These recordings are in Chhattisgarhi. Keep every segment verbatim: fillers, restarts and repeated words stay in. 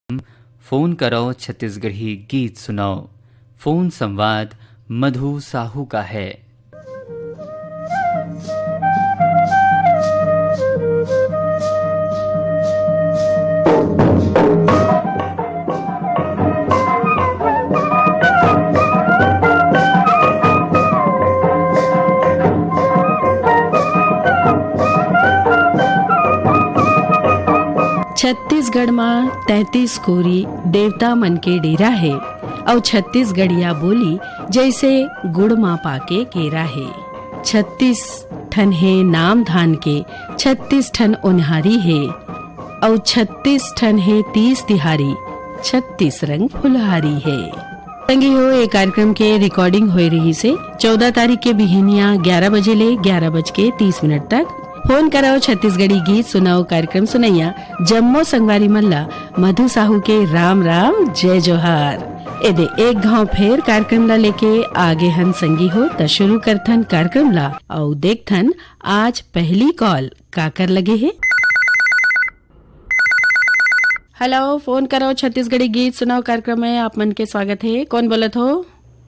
फोन करव, छत्तीसगढ़ी गीत सुनव। फोन संवाद मधु साहू का है। छत्तीसगढ़ म तैंतीस कोरी देवता मन के डेरा हे, अउ छत्तीसगढ़िया बोली जइसे गुड़ म पाके केरा हे। छत्तीस ठन हे नाम धान के, छत्तीस ठन ओन्हारी हे, अउ छत्तीस ठन हे तीज तिहारी, छत्तीस रंग फुलहारी हे। संगी हो, ये कार्यक्रम के recording होए रहिस हे चौदह तारीख के बिहनिया ग्यारह बजे ले ग्यारह बज के तीस मिनट तक। फोन करव, छत्तीसगढ़ी गीत सुनव कार्यक्रम सुनइया जम्मो संगवारी मन ला मधु साहू के राम राम, जय जोहार। एदे एक घांव फेर कार्यक्रम ला लेके आगे हन संगी हो, त शुरू करथन कार्यक्रम ला अउ देखथन आज पहली कॉल काकर लगे हे। हेलो, फोन करव छत्तीसगढ़ी गीत सुनव कार्यक्रम में आप मन के स्वागत हे। कौन बोलत हो?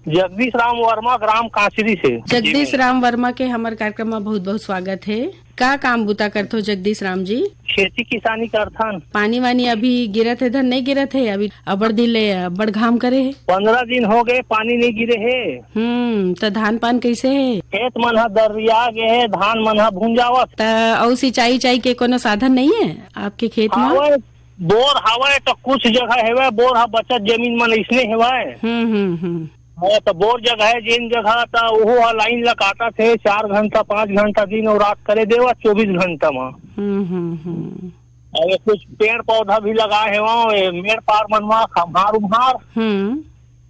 जगदीश राम वर्मा, ग्राम कांचरी से। जगदीश राम वर्मा के हमर कार्यक्रम में बहुत बहुत स्वागत हे। का काम बुता करथो जगदीश राम जी? खेती किसानी करथन। पानी वानी अभी गिरत हे धन नहीं गिरत हे? अभी अब्बड़ दिन ले अब्बड़ घाम करे हे। पंद्रह दिन हो गए, पानी नहीं गिरे हे। हम्म, त धान पान कैसे हे? खेत मन ह दर्रिया गे हे, धान मन ह भुंजावत। त अउ सिंचाई उचाई के कोनो साधन नहीं है आपके खेत में? हावय, बोर हावय, त कुछ जगह हेवय, बोर ह बचत जमीन मन इसने हेवय। हम्म, हम्म, हम्म। हाँ, त बोर जगह है, जेन जगह त ओहो ह लाइन ला काटत हे, चार घंटा, पाँच घंटा दिन अउ रात करे देवत, चौबीस घंटा म। हम्म, हम्म, हम्म। अउ ये कुछ पेड़ पौधा भी लगाए हेवं, ये मेड़ पार मन म खम्हार उम्हार। हम्म।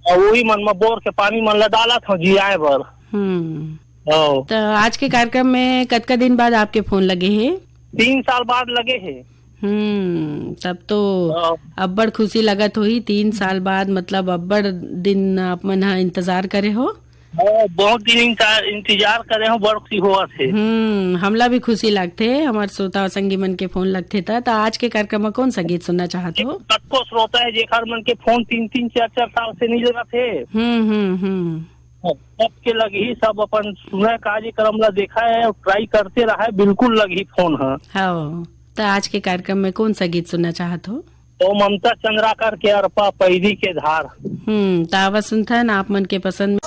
अउ वही मन म बोर के पानी मन ला डालत हव जियाए बर। हम्म। हाँ। त आज के कार्यक्रम में कतका दिन बाद आपके फोन लगे हे? तीन साल बाद लगे हे। हम्म, तब तो हाँ। अब्बड़ खुशी लगत होही, तीन साल बाद, मतलब अब्बड़ दिन आप मन ह इंतजार करे हो। हाँ, बहुत दिन इंतजार, इंतजार करे हो, बड़ खुशी होवत हे। हम्म, हमला भी खुशी लगथे, हमर श्रोता संगी मन के फोन लगथे त। त आज के कार्यक्रम में कौन सा गीत सुनना चाहत हो? कतको श्रोता है जेकर मन के फोन तीन तीन चार चार साल से नहीं लगत हे। हम्म, हम्म, हम्म। सबके लगही, सब अपन सुनय कार्यक्रम ला देखय अउ try करते रहय, बिल्कुल लगही फोन ह। हाँ, त आज के कार्यक्रम में कौन सा गीत सुनना चाहत हो? ओ ममता चंद्राकर के अरपा पैरी के धार। हम्म, त आवा सुनथन आप मन के पसंद में।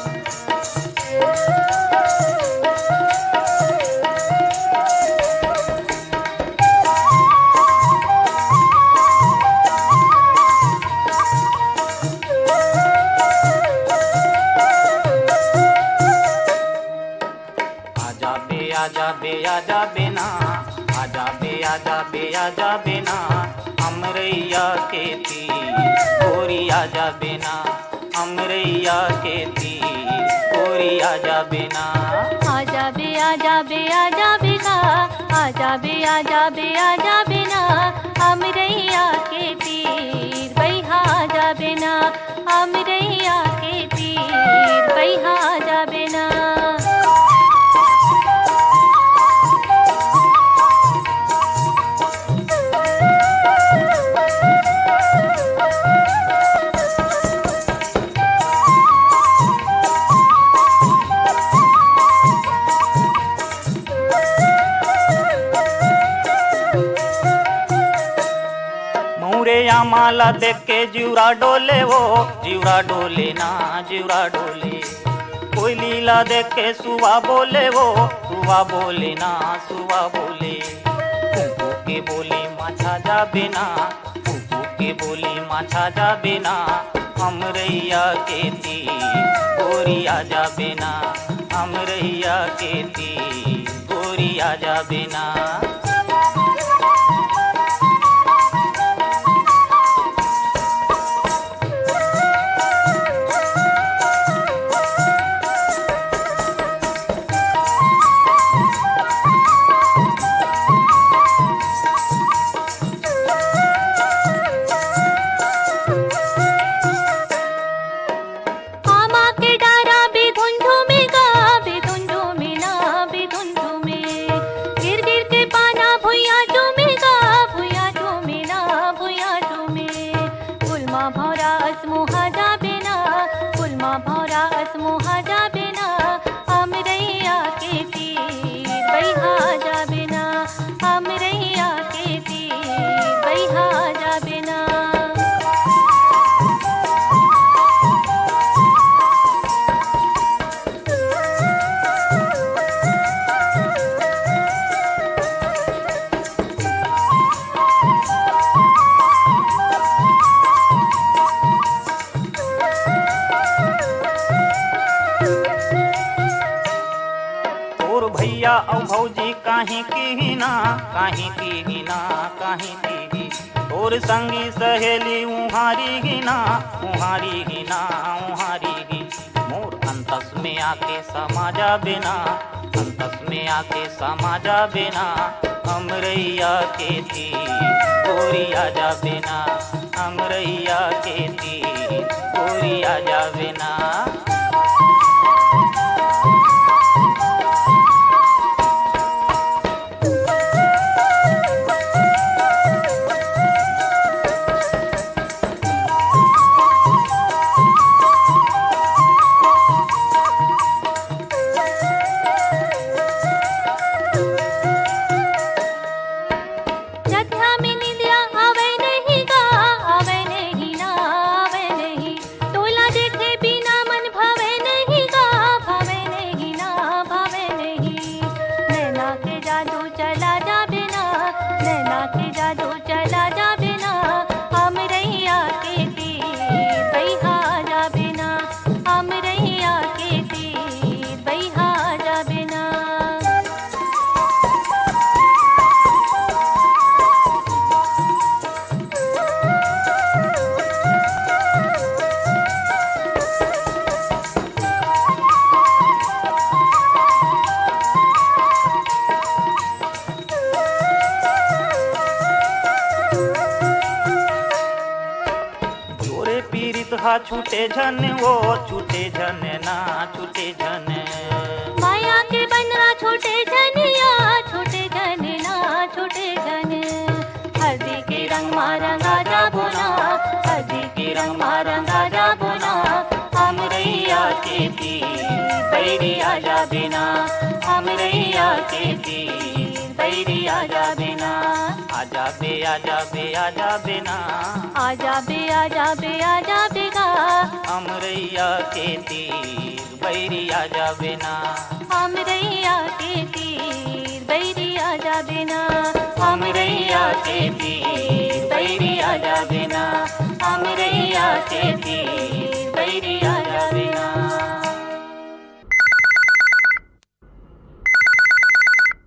आजा बे, आजा बे, आजा बे ना, आजा बे, आजा बे, आजा बे ना, अमरैया के तीर, गोरी आजा बे ना, अमरैया के तीर, गोरी आजा बे ना। आजा बे, आजा बे, आजा बे ना, आजा बे, आजा बे, आजा बे ना, अमरैया के तीर, बइहा आजा बे ना, अमरैया के तीर, बइहा आजा बे ना। मौरे आमा ला देख के जिउरा डोले वो, जिउरा डोले ना, जिउरा डोले। कोयली ला देख के सुवा बोले वो, सुवा बोले ना, सुवा बोले। कुकू के बोली माछा जाबे ना, कुकू के बोली माछा जाबे ना, अमरैया के तीर गोरी आ जाबे ना, अमरैया के तीर गोरी आ जाबे ना। आमा के डारा बिधुंधु में गा, बिधुंधु में ना, बिधुंधु में। गिर गिर के पान मा भौरा अस मुहा जाबे ना, फूल मा भौरा अस मुहा जाबे ना, अमरैया के तीर बइहा जाबे ना, अमरैया के तीर बइहा जाबे ना। तोर भैया अउ भौजी काहे किही ना, काहे किही ना, काहे किही। तोर संगी सहेली उहारी ही ना, उहारी ही ना, उहारी ही। मोर अंतस में आके समा जाबे ना, अंतस में आके समा जाबे ना, अमरैया के तीर गोरिया जाबे ना, अमरैया के तीर गोरिया जाबे ना। जतका में निंदिया आवै नहीं गा, आवै नहीं ना, आवै नहीं। तोला देखे बिना मन भावै नहीं गा, भावै नहीं ना, भावै नहीं। नैना के जादू चला जाबे ना, नैना के जादू चला जाबे ना, अमरैया के तीर बइहा जाबे ना, अमरैया के तीर बइहा जाबे ना। जोरे पीरित हा छूटे झन वो, छूटे झन ना, छूटे झन। माया के बंधना छूटे झन या, छूटे झन ना, छूटे झन। हरदी के रंग मा रंगा जाबो ना, हरदी के रंग मा रंगा जाबो ना। अमरैया के तीर बइरिया जाबे ना, अमरैया के तीर बइरिया जाबे ना। आ जाबे, आ जाबे, आ जाबे ना। आ जाबे, आ जाबे, आ जाबे गा। अमरैया के तीर बइरिया जाबे ना। अमरैया के तीर बइरिया जाबे ना। अमरैया के तीर बइरिया जाबे ना। अमरैया के तीर बइरिया जाबे ना।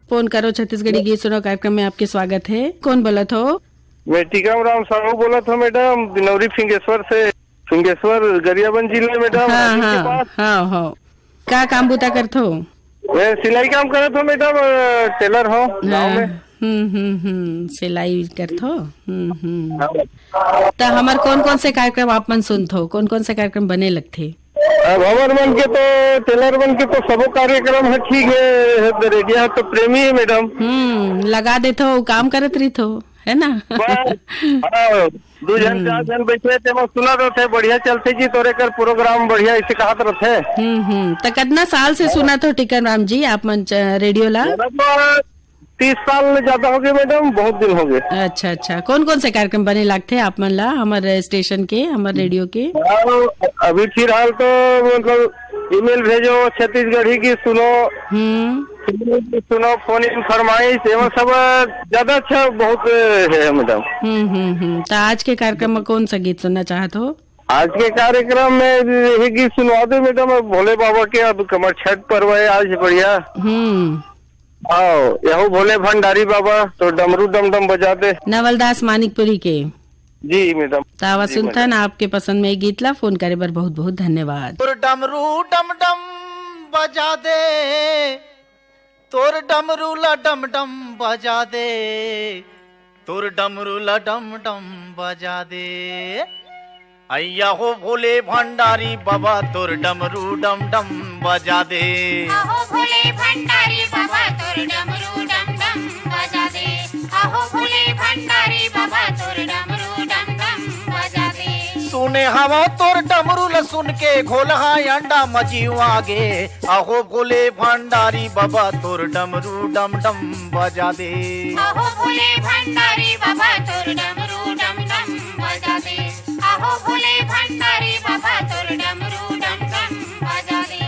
फोन करो छत्तीसगढ़ी गीत सुनो कार्यक्रम में आपके स्वागत है। कौन बोलत हो? मैं टीकाराम साहू बोलत हूँ मैडम, बिनौरी फिंगेश्वर से। फिंगेश्वर गरियाबंद जिले मैडम, हाँ, रायपुर के हाँ, पास। हाँ, हाँ। का काम बूता करत हो? मैं सिलाई काम करत हूँ मैडम, अ, टेलर हूँ गाँव हाँ, में। हम्म, हम्म, हम्म, सिलाई करत हो? हम्म, हम्म। हाँ। त हमर कौन कौन से कार्यक्रम आप मन सुनत हो? कौन कौन से कार्यक्रम बने लगथे? अब हमर मन के तो, टेलर मन के तो सबो कार्यक्रम है ठीक है, है तो रेडिया है तो प्रेमी है मैडम। हम्म, लगा देथो, काम करत रहिथो, है ना? बस, हाँ, दू झन, हम्म। चार झन बैठे ते, बस सुनत रहिथे, बढ़िया चलथे जी तोरे कर प्रोग्राम, बढ़िया ऐसे कहत रहिथे। हम्म, हम्म। त कितना साल से सुनत हो टीकाराम जी आप मन च-, रेडियो ला? मैडम, तीस साल ले ज्यादा हो गए मैडम, बहुत दिन हो गए। अच्छा, अच्छा। कौन कौन से कार्यक्रम बने लागथे आप मन ला हमर स्टेशन के, हमर रेडियो के? हाँ, अभी फिलहाल तो मतलब ईमेल भेजो, छत्तीसगढ़ी गीत सुनो, हम्म। फिल्मी गीत सुनो, फोन इन फरमाइश, एमा सब ज्यादा अच्छा बहुत है मैडम। हम्म, हम्म, हम्म। त आज के कार्यक्रम में कौन सा गीत सुनना चाहत हो? आज के कार्यक्रम में यही गीत सुनवा दे मैडम, भोले बाबा के, अब कमर छठ पर्व है आज, बढ़िया। हम्म। आओ, यहू भोले भंडारी बाबा तो डमरू डम डम बजा दे। नवलदास मानिकपुरी के। जी मैडम। त आवा जी सुनथन मैडम। आपके पसंद में गीत ला। फोन करे बर बहुत बहुत धन्यवाद। तोर डमरू डम डम बजा दे, तोर डमरू ला डम डम बजा दे, तोर डमरू ला डम डम बजा दे। अइया हो भोले भंडारी बाबा, तोर डमरू डम डम बजा दे। आहो भोले भंडारी बाबा, तोर डमरू डम डम बजा दे। आहो भोले भंडारी बाबा, तोर डमरू डम डम बजा दे। सुने हवं तोर डमरू ल सुन के, घोलहा अंडा म जीव आगे। अहो भोले भंडारी बाबा, तोर डमरू डम डम बजा दे। अहो भोले भंडारी बाबा, तोर डमरू डम डम बजा दे। अहो भोले भंडारी बाबा, तोर डमरू डम डम बजा दे।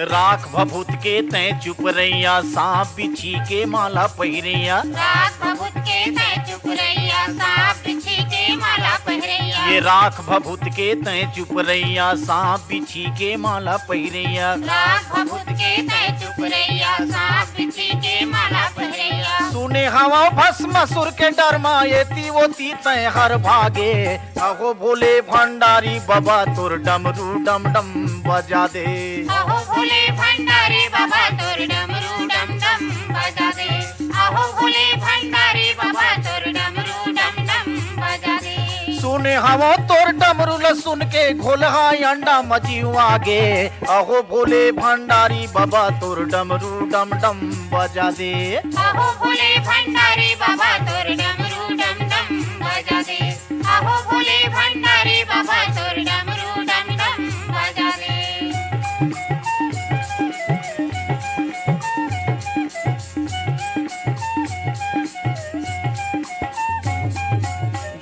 राख भभूत के तैं चुप रहिया, सांप बिच्छी के माला पहिरैया। राख भभूत के तैं चुप रहिया, सांप बिच्छी के माला पहिरैया। ये राख भभूत के तैं चुप रहिया, सांप बिच्छी के माला पहिरैया। राख भभूत के तैं चुप रहिया, सांप बिच्छी के माला पहिरैया। सुने हवं भस्मासुर के डर मा, एती ओती तैं हर भागे। अहो भोले भंडारी बाबा, तोर डमरू डम डम बजा दे। अहो भोले भंडारी बाबा, तोर डमरू डम डम बजा दे। अहो भोले भंडारी बाबा, तोर डमरू डम डम बजा दे। सुने हवं तोर डमरू ल सुन के, घोलहा अंडा म जीव आगे। अहो भोले भंडारी बाबा, तोर डमरू डम डम बजा दे। अहो भोले भंडारी बाबा, तोर डमरू डम डम बजा दे। अहो भोले भंडारी बाबा, तोर डमरू डम डम बजा दे।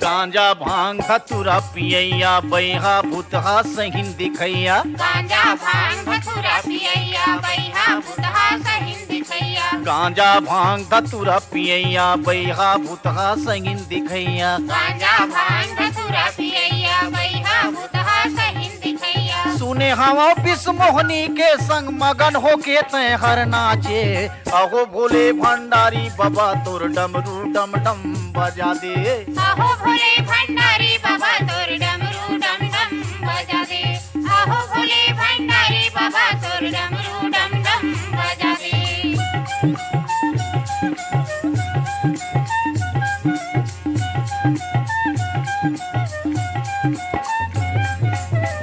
गांजा भांग धतूरा पियैया, बैहा भूतहा सहिन दिखैया। गांजा भांग धतूरा पियैया, बैहा भूतहा सहिन दिखैया। गांजा भांग धतूरा पियैया, बैहा भूतहा सहिन दिखैया। गांजा भांग धतूरा पियैया, बैहा भूतहा सहिन दिखैया। सुने हवं बिस मोहनी के संग मगन होके तैं हर नाचे। अहो भोले भंडारी बाबा, तोर डमरू डम डम बजा दे। अहो भोले भंडारी बाबा, तोर डमरू डम डम बजा दे। अहो भोले भंडारी बाबा, तोर डमरू डम डम बजा दे।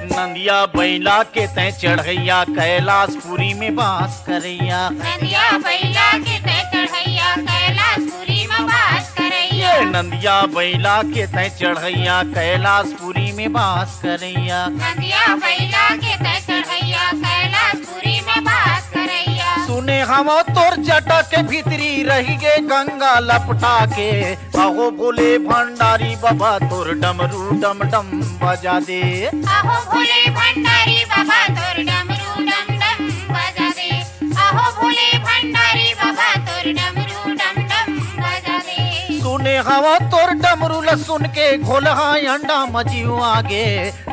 नंदिया बैला के तैं चढ़ैया, कैलाशपुरी में बास करैया। नंदिया बैला के तैं चढ़ैया, कैलाशपुरी में बास करैया। ये नंदिया बैला के तैं चढ़ैया, कैलाशपुरी में बास करैया। नंदिया बैला के तैं चढ़ैया, कैलाशपुरी में बास करैया। सुने हवं तोर जटा के भीतरी रहि गे गंगा लपटा के। अहो भोले भंडारी बाबा, तोर डमरू डम डम बजा दे। अहो भोले भंडारी बाबा, तोर डमरू डम डम बजा दे। अहो भोले भंडारी बाबा, तोर डमरू डम डम बजा दे। सुने हवं तोर डमरू ल सुन के, घोलहा अंडा म जीव आगे।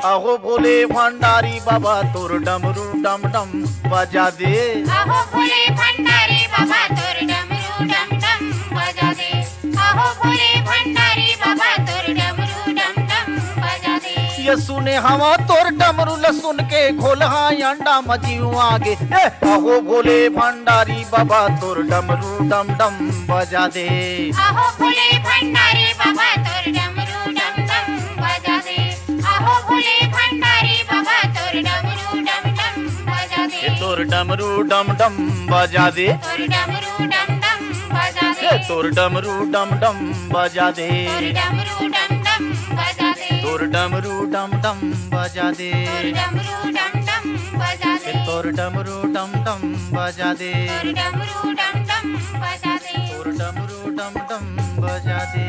अहो भोले भंडारी बाबा, तोर डमरू डम डम बजा दे। अहो भोले भंडारी बाबा, तोर डमरू डम डम बजा दे। अहो भोले भंडारी बाबा, तोर डमरू डम डम बजा दे। ये सुने हवं तोर डमरू ल सुन के, घोलहा अंडा म जीव आगे। ए, अहो भोले भंडारी बाबा, तोर डमरू डम डम बजा दे। अहो भोले भंडारी बाबा, तोर डमरू डम डम बजा दे। अहो भोले भंडारी बाबा, तोर डमरू डम डम बजा दे। ए, तोर डमरू डम डम बजा दे। तोर डमरू डम डम बजा दे। ए, तोर डमरू डम डम बजा दे। तोर डमरू डम डम बजा दे। तोर डमरू डम डम बजा दे। तोर डमरू डम डम बजा दे। ए, तोर डमरू डम डम बजा दे। तोर डमरू डम डम बजा दे। तोर डमरू डम डम बजा दे।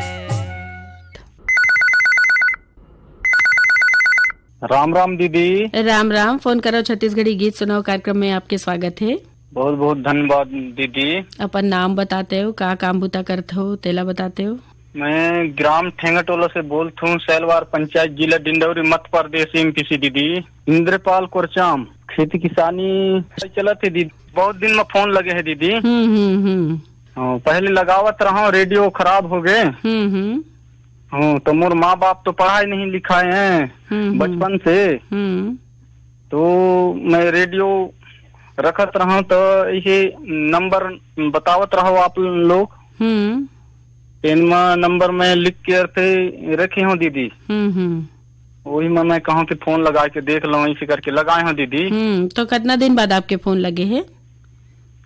राम राम दीदी। राम राम। फोन करो छत्तीसगढ़ी गीत सुनाओ कार्यक्रम में आपके स्वागत है। बहुत बहुत धन्यवाद दीदी। अपन नाम बताते हो, का काम बुता करत हो, तेला बताते हो? मैं ग्राम ठेंगाटोला से बोलत हूँ, सैलवार पंचायत, जिला डिंडौरी, मध्य प्रदेश, एमपी से दीदी। इंद्रपाल कोरचाम। खेती किसानी चलत है दीदी, बहुत दिन में फोन लगे है दीदी। हम्म हम्म हम्म। हाँ, पहले लगावत रहा, रेडियो खराब हो गए। हम्म हम्म। हाँ, तो मोर माँ बाप तो पढ़ाए नहीं लिखाए हैं हम्म हम्म। बचपन से। हम्म। तो मैं रेडियो रखत रहा, तो इसे नंबर बतावत रहो आप लोग। हम्म। तेन मा नंबर मैं लिख के अर्थे रखे हूँ दीदी। हम्म हम्म। वही मैं, मैं कहूँ कि फोन लगा के देख लूँ, इसी करके लगाए हूँ दीदी। हम्म, तो कितना दिन बाद आपके फोन लगे है?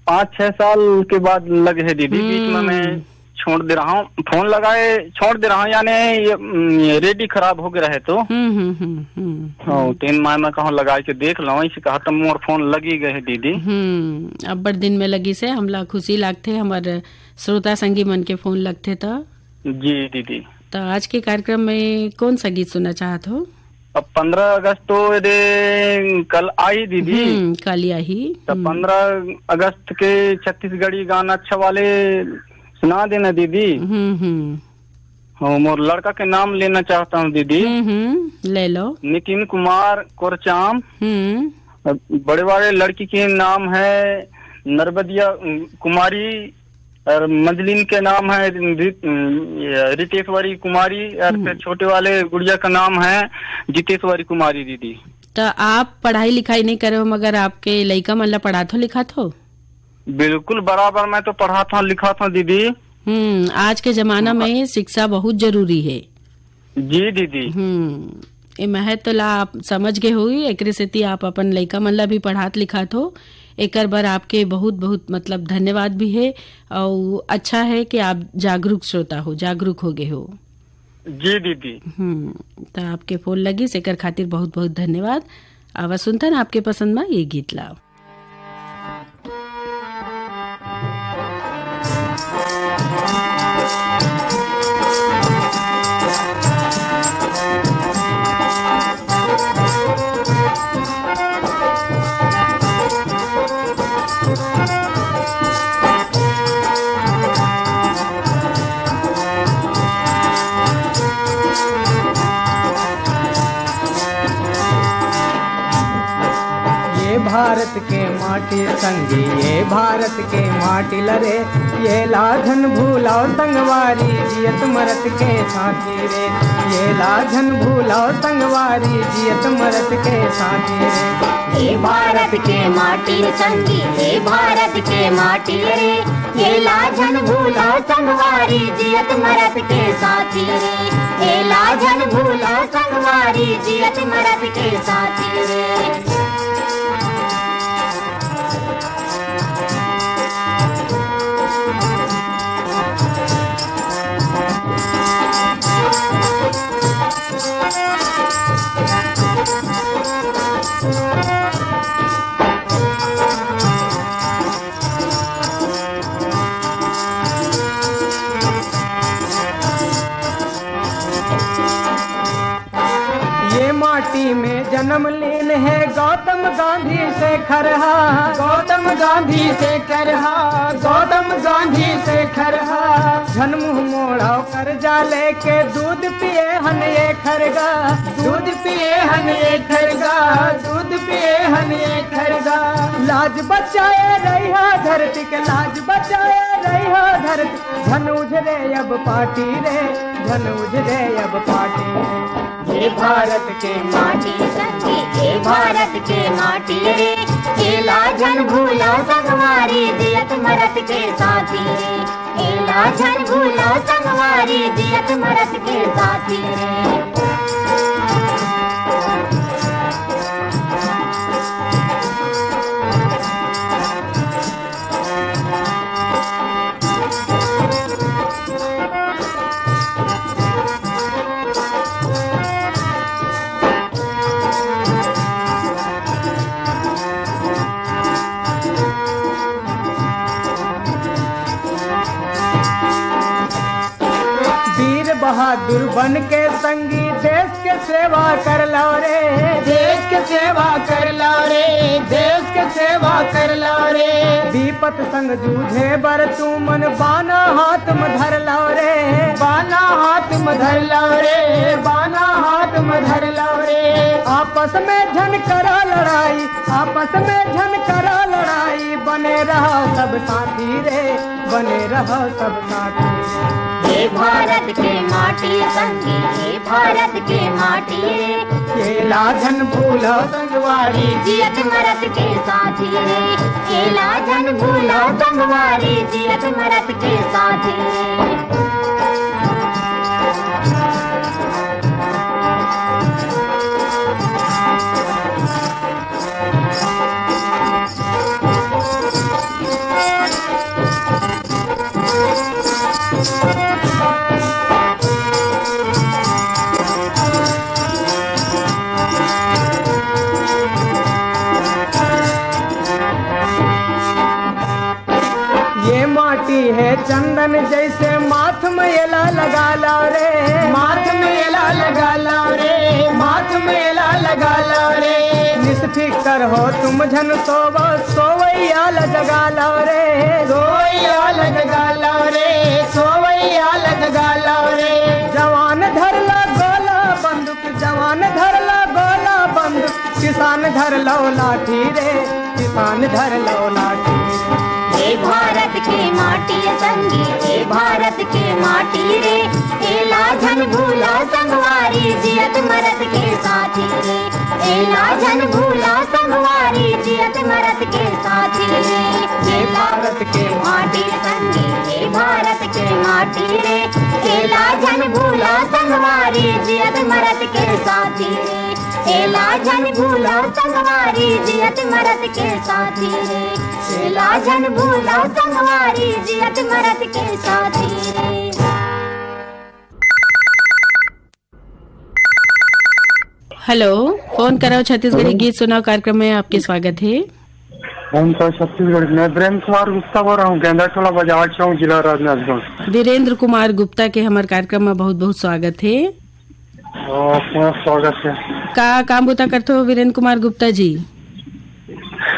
पाँच छह साल के बाद लगे है दीदी। बीच में मैं हम्म। छोड़ दे रहा हूँ, फोन लगाए छोड़ दे रहा हूँ, यानी ये, हम्म, ये रेडी खराब हो गया रहे तो। हम्म, हम्म, हम्म, हम्म, हाँ, हम्म। तीन माह में कहूँ लगा के देख लो, इसे कहा तो मोर फोन लगी गए है दीदी। हम्म, अब्बड़ दिन में लगी से हमला खुशी लागथे, हमर श्रोता संगी मन के फोन लगथे त। जी दीदी। तो आज के कार्यक्रम में कौन सा गीत सुनना चाहत हो? अब पंद्रह अगस्त तो ये दे कल आई दीदी। हम्म, कल आई। तो हम्म। पंद्रह अगस्त के छत्तीसगढ़ी गाना अच्छा वाले सुना देना दीदी। हम्म, हम्म। हाँ, मोर लड़का के नाम लेना चाहता हूँ दीदी। हम्म, हम्म, ले लो। नितिन कुमार कोरचाम। हम्म। बड़े वाले लड़की के नाम है नर्बदिया, उम, कुमारी, और मंजलिन के नाम है रि-, उम, ये रितेश्वरी कुमारी, और हम्म। फिर छोटे वाले गुड़िया का नाम है जितेश्वरी कुमारी दीदी। तो आप पढ़ाई लिखाई नहीं करे हो, मगर आपके लइका मन ला पढ़ात हो, लिखात हो? बिल्कुल बराबर, मैं तो पढ़ात हूँ, लिखात हूँ दीदी। हम्म, आज के जमाना हाँ। में शिक्षा बहुत जरूरी है। जी दीदी। हम्म, ए महत्व ला आप समझ गए होही, एकरे सेती आप अपन लइका मन ला भी पढ़ात लिखात हो। एकर बर आपके बहुत बहुत मतलब धन्यवाद भी है, और अच्छा है कि आप जागरूक श्रोता हो, जागरूक हो गए हो। जी दीदी। हम्म, तो आपके फोन लगी, एकर खातिर बहुत बहुत धन्यवाद। आवा सुनथन आपके पसंद मा ये गीत ला। ये भारत के माटी संगी, ये भारत के माटी लरे, ये लाजन भूलाओ संगवारी, जियत मरत के साथी रे। ये लाजन भूलाओ संगवारी, जियत मरत के साथी रे। ये भारत के माटी संगी, ये भारत के माटी रे, ये लाजन भूलाओ संगवारी, जियत मरत के साथी रे। ये लाजन भूलाओ संगवारी, जियत मरत के साथी रे। ये माटी में जन्म लीन है गौतम गांधी शेखर हा, गौतम गांधी शेखर हा, गौतम गांधी शेखर हा। झन मुंह मोड़ाओ कर्जा लेके दूध पिए हन ये खरगा, दूध पिए हन ये खरगा, दूध पिए हन ये खरगा। लाज बचाए रहिहा धरती के, लाज बचाए रहिहा धरती। झन उझरे अब पाटी रे, झन उझरे अब पाटी रे। ये भारत के माटी संगी, ये भारत के माटी रे। ये लाजन भूला संगवारी, जियत मरत के साथी रे। ये लाजन भूला संगवारी, जियत मरत के साथी रे। वीर बहादुर बन के संगी देश के सेवा कर लो रे, देश के सेवा कर लो रे, देश के सेवा कर लो रे। विपत संग जूझे बर तू मन बाना हाथ में धर लो रे, बाना हाथ में धर लो रे, बाना हाथ में धर लो रे। आपस में झन करा लड़ाई, आपस में झन करा लड़ाई, बने रहा सब साथी रे, बने रहा सब साथी। ये भारत के माटी संगी, ये भारत के माटी रे। ये लाजन भूलो संगवारी, जियत मरत के साथी रे। ये लाजन भूलो संगवारी, जियत मरत के साथी रे। हे चंदन जैसे माथ में एला लगा लो रे, माथ में एला लगा लो रे, माथ में एला लगा लो रे। निष्फिकर हो तुम झन सोवो, सोवैया ल जगा लो रे, सोवैया ल जगा लो रे, सोवैया ल जगा लो रे। जवान धर ला गोला बंदूक, जवान धर ला गोला बंदूक, किसान धर लो लाठी रे, किसान धर लो लाठी। हे भारत के माटी संगी, हे भारत के माटी रे, एला झन भूला संगवारी, जियत मरत के साथी रे। एला झन भूला संगवारी, जियत मरत के साथी रे। हे भारत के माटी संगी, हे भारत के माटी रे, एला झन भूला संगवारी, जियत मरत के साथी रे। एला झन भूला संगवारी, जियत मरत के साथी रे। एला झन भूला संगवारी, जियत मरत के साथी रे। हेलो, फोन करो छत्तीसगढ़ी हेलो। गीत सुनाओ कार्यक्रम में आपके स्वागत है। हम तो छत्तीसगढ़ में वीरेंद्र कुमार गुप्ता बोल रहा हूँ, गेंदा टोला बाजार चौक, जिला राजनांदगांव। वीरेंद्र कुमार गुप्ता के हमारे कार्यक्रम में बहुत बहुत स्वागत है। आपका स्वागत है। का काम बुता करते हो वीरेंद्र कुमार गुप्ता जी?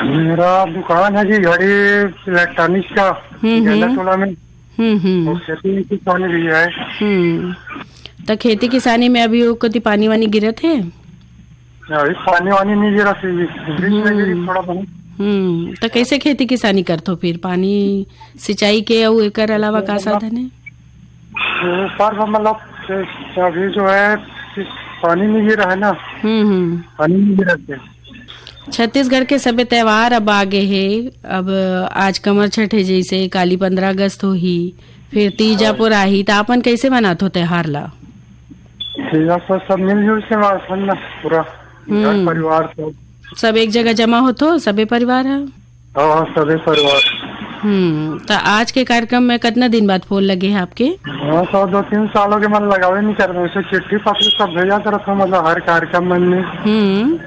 मेरा दुकान है जी, घड़ी इलेक्ट्रॉनिक्स का, हम्म, गेंदा हम्म। टोला में। हम्म, हम्म। और खेती किसानी भी है। हम्म। तो खेती किसानी में अभी वो कति पानी वानी गिरत है? अभी पानी वानी नहीं गिरा, बीच में गिरी हम्म। थोड़ा बहुत। हम्म, तो कैसे खेती किसानी करत हो फिर? पानी, सिंचाई के अउ एकर अलावा का मतलब साधन है? ऊपर से मतलब, अभी जो है, पानी नहीं गिरा है ना। हम्म, हम्म। पानी नहीं गिरा है। छत्तीसगढ़ के सबे त्योहार अब आगे हे। अब आज कमर छठ हे, जैसे काली पंद्रह अगस्त होही, फिर तीजा हाँ। पुर आही, त आपन कैसे मनात हो त्योहार ला? तीजा पर सब मिलजुल के मनाथन ना, पूरा घर हम्म। परिवार सब। सब एक जगह जमा होथो, सबे परिवार ह? हाँ, हाँ, सबे परिवार। हम्म, त आज के कार्यक्रम में कितना दिन बाद फोन लगे है आपके? हाँ, तो दो तीन साल हो गए, मन लगावे नहीं कर रहे, वैसे चिट्ठी पत्र सब भेजा करत हो, मतलब हर कार्यक्रम मन में। हम्म,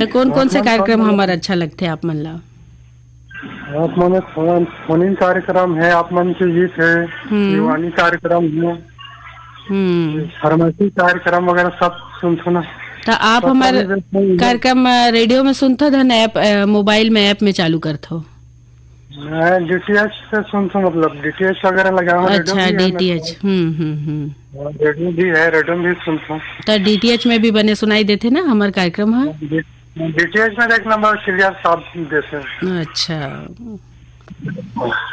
त कौन कौन से कार्यक्रम हमर अच्छा लगथे आप मन ला? आप मन फोन, फोन इन कार्यक्रम है, आप मन के गीत है, हम्म। युवानी कार्यक्रम है, हम्म। फार्मेसी कार्यक्रम वगैरह सब सुनथो ना। त आप सब हमार कार्यक्रम, अ, रेडियो में सुनथो धन ऐप, अ, मोबाइल में ऐप में चालू करथो? मैं डीटीएच से सुनथो, मतलब डीटीएच वगैरह लगा हुआ रेडियो अच्छा, भी है, डीटीएच। हम्म, हम्म, हम्म। हाँ, रेडियो भी है, रेडियो भी सुनथो। त डीटीएच में भी बने सुनाई देथे ना हमार कार्यक्रम ह? डीटीएच में एक नंबर क्लियर साफ देथे। अच्छा,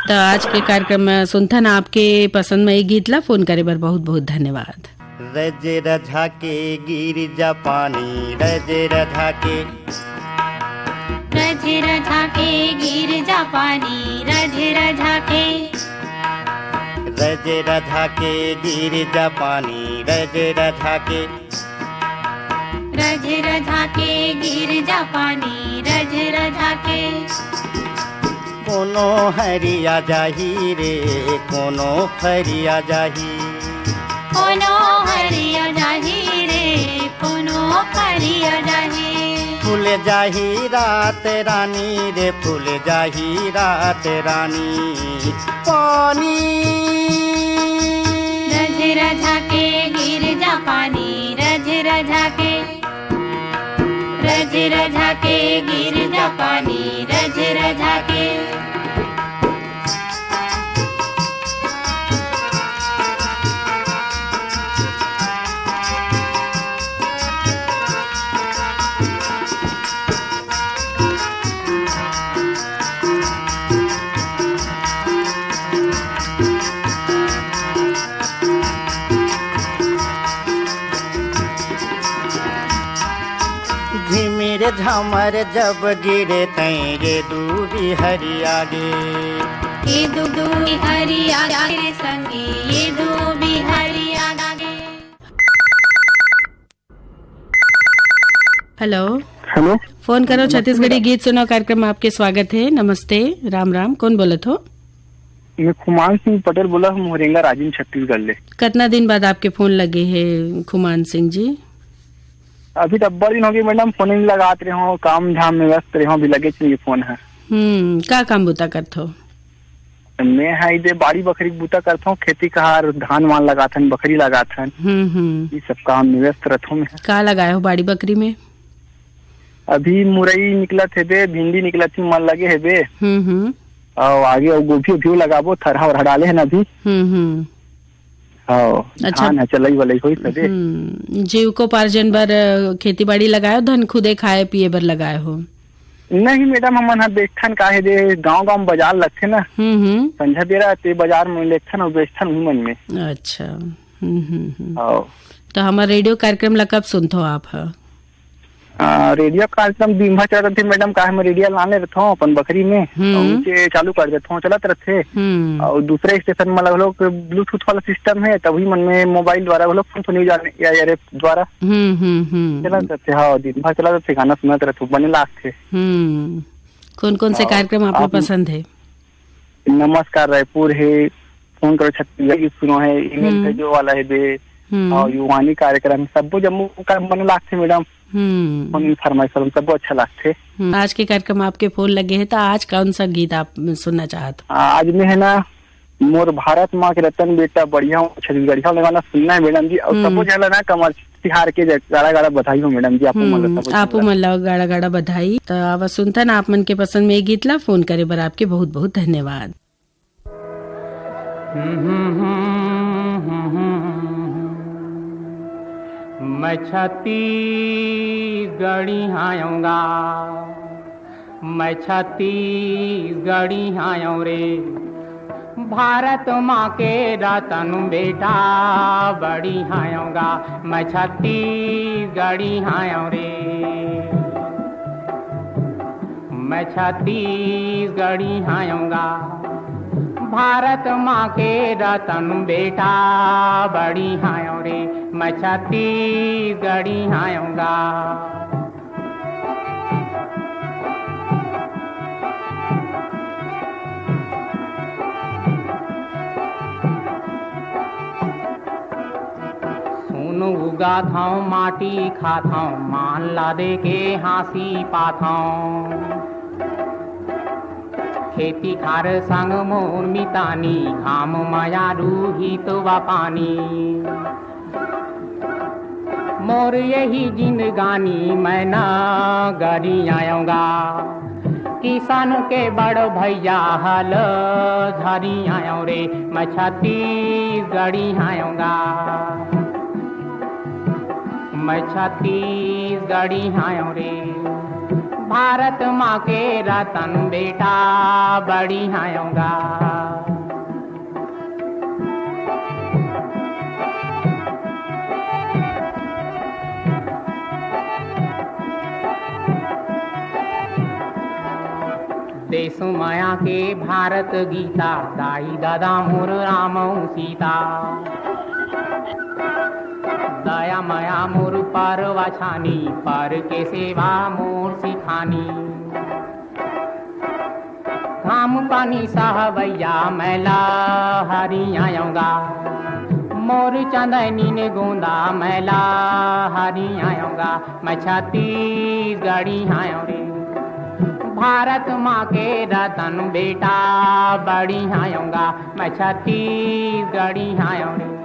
त आज के कार्यक्रम में सुनथन आपके पसंद में ये गीत ला। फोन करे बर बहुत बहुत धन्यवाद। रज रझा के गिर जा पानी, रज रझा के। रज रझा के गिर जा पानी, रज रझा के। रज रझा के गिर जा पानी, रज रझा के। रज रझा के गिर जा पानी, रज रझा के। कोनो हरिया जाही रे, कोनो फरिया जाही। कोनो हरिया जाही रे, कोनो फरिया जाही। फूल जाही रात रानी रे, फूल जाही रात रानी। पानी। रज रझा के गिर जा पानी, रज रझा के। रज रझा के गिर जा पानी, रज रझा के। झिमिर झमर जब गिरे तैं ये दूबी हरिया गे। ये दू-, दूबी हरिया गे रे संगी, ये दूबी हरिया गे। हेलो। हेलो। फोन करो नमस्ते छत्तीसगढ़ी मैम। गीत सुनाओ कार्यक्रम में आपके स्वागत है। नमस्ते, राम राम, कौन बोलत हो? मैं खुमान सिंह पटेल बोला हूँ, मोहरेंगा राजिम छत्तीसगढ़ ले। कितना दिन बाद आपके फोन लगे है खुमान सिंह जी? अभी तो अब्बड़ दिन हो गए मैडम, फोन ही लगात रहे हो, काम धाम में व्यस्त रहे हो, अभी लगे चाहिए फोन है। हम्म, का काम बुता करत हो? मैं हा इदे बाड़ी बखरी के बूता करथों, खेती कहार, धान वान लगाथन, बखरी लगाथन, हम्म, हम्म। ये सब काम में व्यस्त रथों मैं। का लगाए हो बाड़ी बखरी में? अभी मुरई निकलत हे बे, भिंडी निकलत हे, मन लगे हे बे। हम्म, हम्म। अउ आगे अउ गोभी ओभी लगाबो, थरहा वरहा डाले हे ना अभी। हम्म, हम्म। हाँ, अच्छा। धान ह चलई वलई होई सदे। हम्म, जीविकोपार्जन बर, अ, खेती बाड़ी लगाए हो, धन खुदे खाए पिए बर लगाए हो? नहीं मैडम, हमन ह बेचथन, काहे दे गांव गांव में बाजार लगथे ना। हम्म, हम्म। संझा बेरा ते बाजार में लेगथन अउ बेचथन उही मन में। अच्छा। हम्म, हम्म, हम्म। हाँ। तो हमर रेडियो कार्यक्रम ला कब सुनथो आप ह? आ, रेडियो कार्यक्रम दिन भर चलत रथे मैडम, काहे मैं रेडियो लाने रथों अपन बखरी में, हम्म। अउ उनके चालू कर देथों, चलत रथे। हम्म। अउ दूसरे स्टेशन में अलग लोग ब्लूटूथ वाला सिस्टम है, तभी मन में मोबाइल द्वारा वो लोग फोन सुनी जाने या, या रे द्वारा हम्म, हम्म, हम्म। चलत रथे। हाँ, दिन भर चलत रथे, गाना सुनत रथे, बने लागथे। हम्म। कौन कौन से हाँ, कार्यक्रम आप लोग आप पसंद है? नमस्कार रायपुर है, फोन करो छत्तीसगढ़ की सुनो है, ईमेल हम्म। भेजो वाला है बे, हम्म। और युवानी कार्यक्रम, सबको जम्मू का मन लागथे मैडम। हम्म। फोन इन फरमाइश वाला सबको अच्छा लागथे। हम्म। आज के कार्यक्रम आपके फोन लगे है, तो आज कौन सा गीत आप सुनना चाहत हो? आज में है ना, मोर भारत माँ के रतन बेटा बढ़िया हूँ, छत्तीसगढ़िया वाला गाना सुनना है मैडम जी, और हम्म। सबको झला ना कमर तिहार के जय-, गाड़ा गाड़ा बधाई हो मैडम जी, आपको मन ला हम्म, सबको आपको झला। मन ला गाड़ा गाड़ा बधाई। तो आवा सुनथन आप मन के पसंद में ये गीत ला, फोन करे बर आपके बहुत बहुत धन्यवाद। मैं छत्तीसगढ़ी हायों गा, मैं छत्तीसगढ़ी हायों रे। भारत माँ के रतन बेटा बड़ी हायों गा, मैं छत्तीसगढ़ी हायों रे। मैं छत्तीसगढ़ी हायों गा, भारत माँ के रतन बेटा बड़ी हायों रे, मैं छत्तीसगढ़ी हायों गा। सोन उगाथौं, माटी खाथौं, मान ला दे के हाँसी पाथौं। खेती खार संग मोर मितानी, घाम मया रूही तो वा पानी। मोर यही जिंदगानी मैं न गरी आयों गा। किसान के बड़ भैया हल धरी आयों रे, मैं छत्तीसगढ़ी आयों गा। मैं छत्तीसगढ़ी आयों रे, भारत माँ के रतन बेटा बड़ी आयों गा। देश माया के भारत गीता, दाई दादा मोर राम अउ सीता। दया माया मोर परवा छानी, पर के सेवा मोर सिखानी। घाम पानी सहवैया मैं ला हरी आयों गा, मोर चंदनी ने गोंदा मैं ला हरी आयों गा। मैं छत्तीसगढ़ी आयों रे, भारत माँ के रतन बेटा बड़ी आयों गा। मैं छत्तीसगढ़ी आयों रे।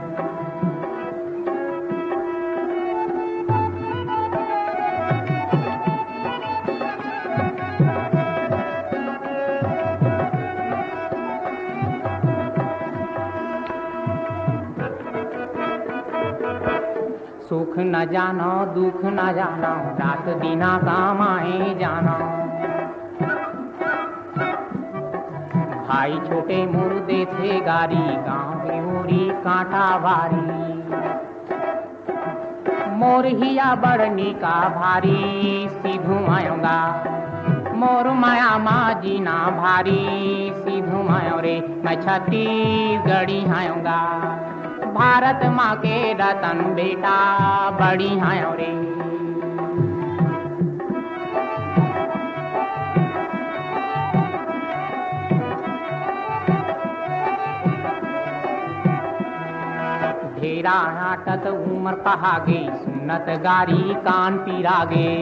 सुख न जानो, दुख न जानो, रात दिना कमाए जानो। भाई छोटे मोर देथे गारी, गाँव के ओरी कांटा बारी। मोर हिया बड़ निका भारी, सिधू आयों गा। मोर माया मा जीना भारी, सिधू आयों रे। मैं छत्तीसगढ़ी आयों गा, भारत माँ के रतन बेटा बड़ी आयों रे। ढेरा आटत उमर पहागे, सुनत गारी कान पिरागे।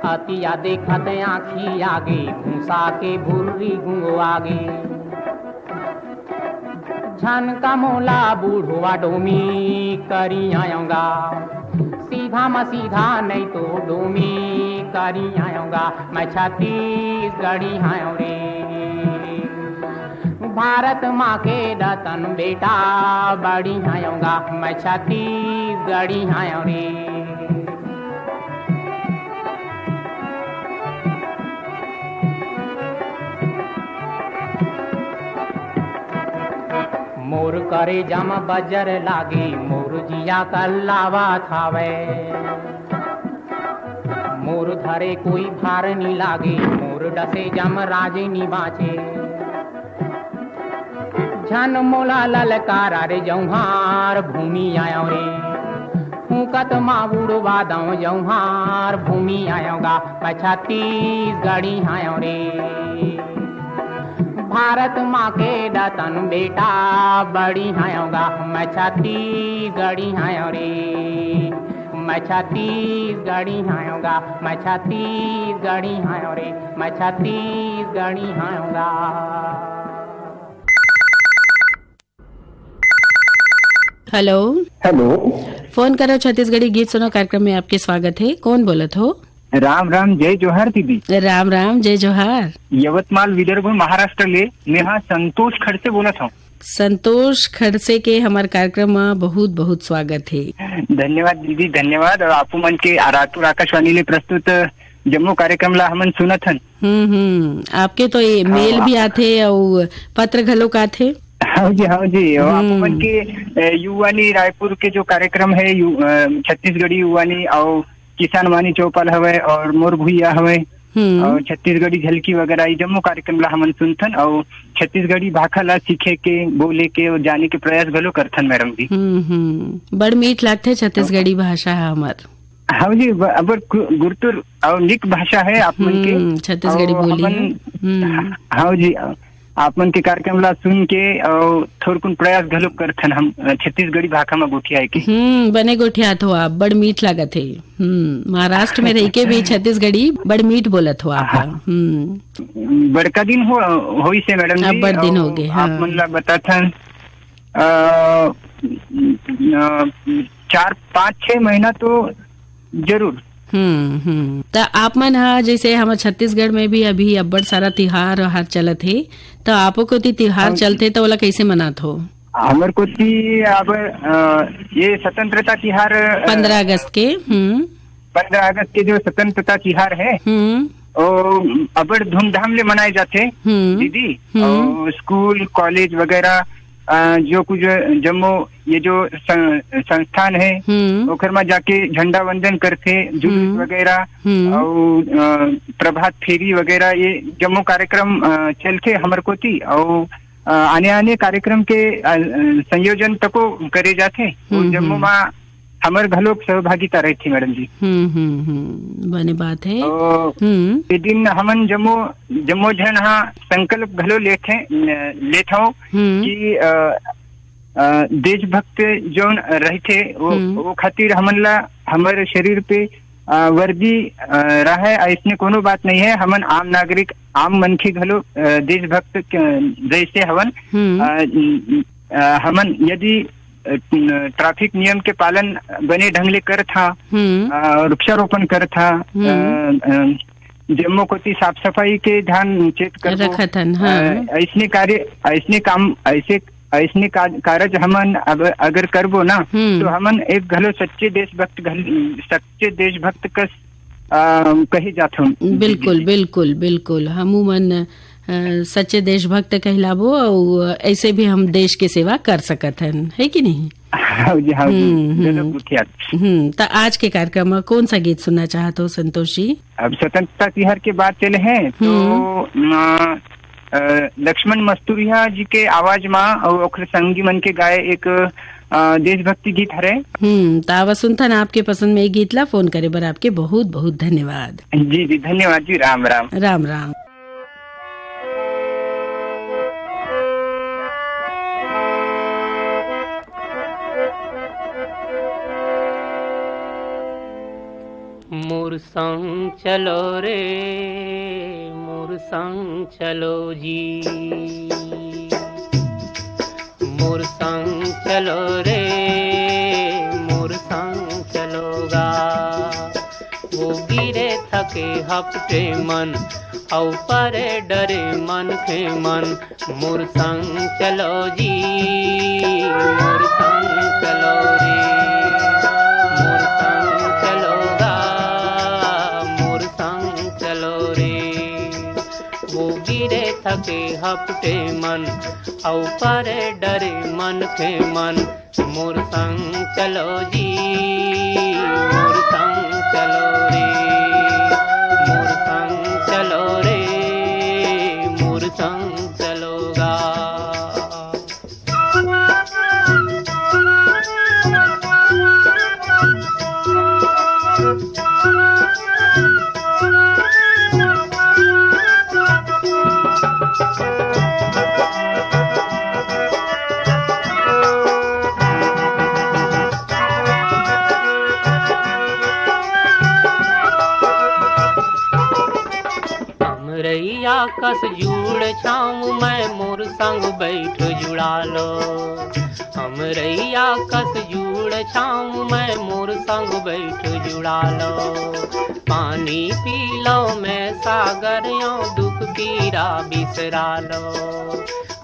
अतिया देखत आँखी आगे, भूसा के भुर्री गुंगो आगे। झन का मोला बूढ़वा डोमी करी आयोगा, सीधा म सीधा नहीं तो डोमी करी आयोगा। मैं छत्तीसगढ़ी हायों रे। भारत माँ के रतन बेटा बड़ी हायोगा, मैं छत्तीसगढ़ी हायों रे। मोर करेजा म बजर लागे, मोर जिया कल्लावत हावय। मोर धरे कोई भार नी लागे, मोर डसे जम राजे नी बाँचे। झन मोला ललकारा रे जौहार भूमि आयो रे, फूकत मा उड़वा दौं जौहार भूमि आयो गा, मैं छत्तीसगढ़ी हायो रे। भारत माँ के रतन बेटा बड़ी हायो गा, मैं छत्तीसगढ़ी हायो रे। मैं छत्तीसगढ़ी हायो गा, मैं छत्तीसगढ़ी हायो रे, मैं छत्तीसगढ़ी हायो गा। हेलो। हेलो। फोन करो छत्तीसगढ़ी गीत सुनो कार्यक्रम में आपके स्वागत है। कौन बोलत हो? राम राम, जय जोहार दीदी। राम राम, जय जोहार। यवतमाल, विदर्भ, महाराष्ट्र ले मेहा संतोष खड़से बोलत हूँ। संतोष खड़से के हमार कार्यक्रम में बहुत बहुत स्वागत है। धन्यवाद दीदी, धन्यवाद। और आपू मन के रायपुर आकाशवाणी ले प्रस्तुत जम्मो कार्यक्रम ला हमन सुनत हन। हम्म हम्म। आपके तो ये हाँ, मेल भी हाँ। आथे और पत्र घलोक आथे। हाँ जी, हाँ जी। और आप हम्म। मन के, अ, युवानी रायपुर के जो कार्यक्रम है, यु-, अ, छत्तीसगढ़ी युवानी और किसान वानी चौपाल हवे और मोर भुइया हवे हम्म। और छत्तीसगढ़ी झलकी वगैरह, ये जम्मो कार्यक्रम ला हमन सुनथन और छत्तीसगढ़ी भाखा ला सीखे के, बोले के और जाने के प्रयास घलो करथन मैडम जी। हम्म हम्म। बड़ मीठ लागथे छत्तीसगढ़ी भाषा ह हमर। हाँ जी, ब-, अबर कु-, गुरतुर और निक भाषा है आप मन के। हम्म, छत्तीसगढ़ी और बोली हमन, है। हम्म। हाँ जी, आप मन के कार्यक्रम ला सुन के और थोरकुन प्रयास घलो करथन हम, अ, छत्तीसगढ़ी भाखा में गोठियाए के। हम्म, बने गोठियात हो आप, बड़ मीठ लागत है। हम्म, महाराष्ट्र में रह के भी छत्तीसगढ़ी बड़ मीठ बोलत हो आप। हाँ। हम्म। बड़का दिन हो, होइस हे मैडम अब जी, बड़ दिन और हो गए, आप हाँ। मन ला बताथन, अ, अ, चार, पाँच, छह महीना तो जरूर। हम्म हम्म। त आप मन ह, जैसे हमर छत्तीसगढ़ में भी अभी अब्बड़ सारा तिहार हर चलत हे, त आपो कोती तिहार हाँ। चलथे त ओला कैसे मनात हो? हमर कोती अब, अ, ये स्वतंत्रता तिहार, अ, पंद्रह अगस्त के। हम्म। पंद्रह अगस्त के जो स्वतंत्रता तिहार है, हम्म। वो अबड़ धूमधाम ले मनाए जाथे, हम्म। दीदी। हम्म। और स्कूल, कॉलेज वगैरह, अ, जो कुछ जम्मो ये जो सं-, संस्थान है, हम्म। ओखर में जाके झंडा वंदन करथे, जुलूस हम्म। वगैरह, हम्म। और, अ, प्रभात फेरी वगैरह, ये जम्मो कार्यक्रम, अ, चलथे हमर कोती। और, अ, आने-आने कार्यक्रम के, अ, अ, संयोजन तको करे जाथे। वो हम्म, जम्मो हम्म। मा हमर घलोक सहभागिता रहिथे, मैडम जी। हम्म, हम्म, हम्म, बने बात है। तो हम्म। ये दिन हमन जम्मो, जम्मो झन हा संकल्प घलो लेथे, न-, लेथव हम्म। कि, अ, अ, देशभक्त जौन रहिथे, वो, हम्म। वो खातिर हमन ला हमर शरीर पे, अ, वर्दी, अ, रहय, अइसने कोनो बात नहीं है। हमन आम नागरिक, आम मनखे घलो, अ, देशभक्त के जैसे हवन। हम्म। अ, न-, अ, हमन यदि, अ, न-, ट्रैफिक नियम के पालन बने ढंग ले करत हा, हम्म। अ, वृक्षारोपण करत हा, हम्म। अ, अ, जम्मो कोती साफ सफाई के ध्यान चेत करबो। रखत हन, हाँ। अ, अइसने कार्य, अइसने काम, अइसे, अइसने का-, कारज हमन अब अगर करबो ना, हम्म। तो हमन एक घलो सच्चे देशभक्त घल-, सच्चे देशभक्त कस, अ, कहे जाथन। बिल्कुल, बिल्कुल, बिल्कुल। हमू मन, अ, सच्चे देशभक्त कहलाबो, अउ ऐसे भी हम देश के सेवा कर सकत हन, है कि नहीं? हाँ जी, हाँ जी। हम्म, जरूर हम्म। पूछिए आप। हम्म, त आज के कार्यक्रम में कौन सा गीत सुनना चाहत हो, संतोष जी? अब स्वतंत्रता तिहार के बात चले हैं, तो, हम्म। अ, अ, लक्ष्मण मस्तुरिया जी के आवाज मा और ओखर संगी मन के गाए एक, अ, देशभक्ति गीत हरे। हम्म, त आवा सुनथन आपके पसंद में ये गीत ला। फोन करे बर आपके बहुत बहुत धन्यवाद। जी, जी, धन्यवाद जी, राम राम। राम राम। मोर संग चलो रे, मोर संग चलो जी। मोर संग चलो रे, मोर संग चलो गा। वो गिरे थके हपटे मन, अउ परे डरे मनखे मन। मोर संग चलो जी, मोर संग चलो रे, मोर संग चलो गा, मोर संग चलो रे। वो गिरे थके हपटे मन, अउ परे डरे मनखे मन। मोर संग चलो जी, मोर संग चलो रे, मोर संग चलो रे, मोर संग चलो गा। अमरैया कस जूड़ छाँव मैं, मोर संग बैठ जुड़ा लो। अमरैया कस जूड़ छाँव मैं, मोर संग बैठ जुड़ा लो। पानी पी लो मैं सागर यो, दुख पीरा बिसरा लो।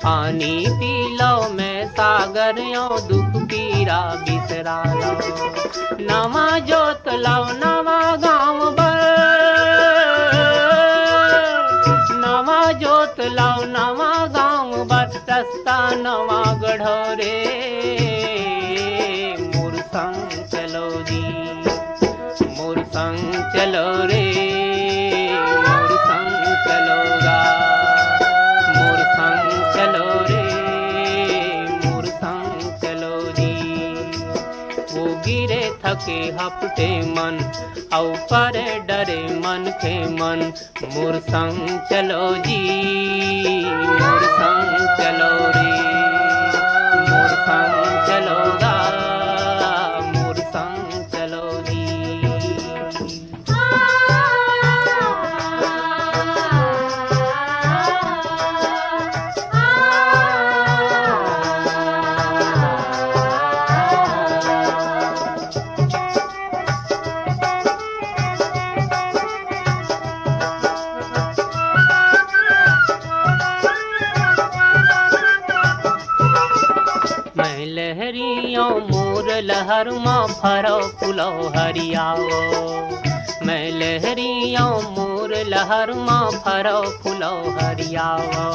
पानी पी लो मैं सागर यो, दुख पीरा बिसरा लो। नवा जोत लाओ नवा गाँव बर, नवा जोत लाओ नवा गाँव बर, रस्ता नवा गढ़ो रे। मोर संग चलो जी, मोर संग चलो रे, मोर संग चलो गा, मोर संग चलो रे, मोर संग चलो जी। वो गिरे थके हपटे मन, अउ परे डरे मनखे मन। मोर संग चलो जी, मोर संग चलो रे, मोर संग चलो गा, मोर संग चलो जी। मैं लहरियों मोर लहर मा फरव फुलव हरियावो। मैं लहरियों मोर लहर मा फरव फुलव हरियावो।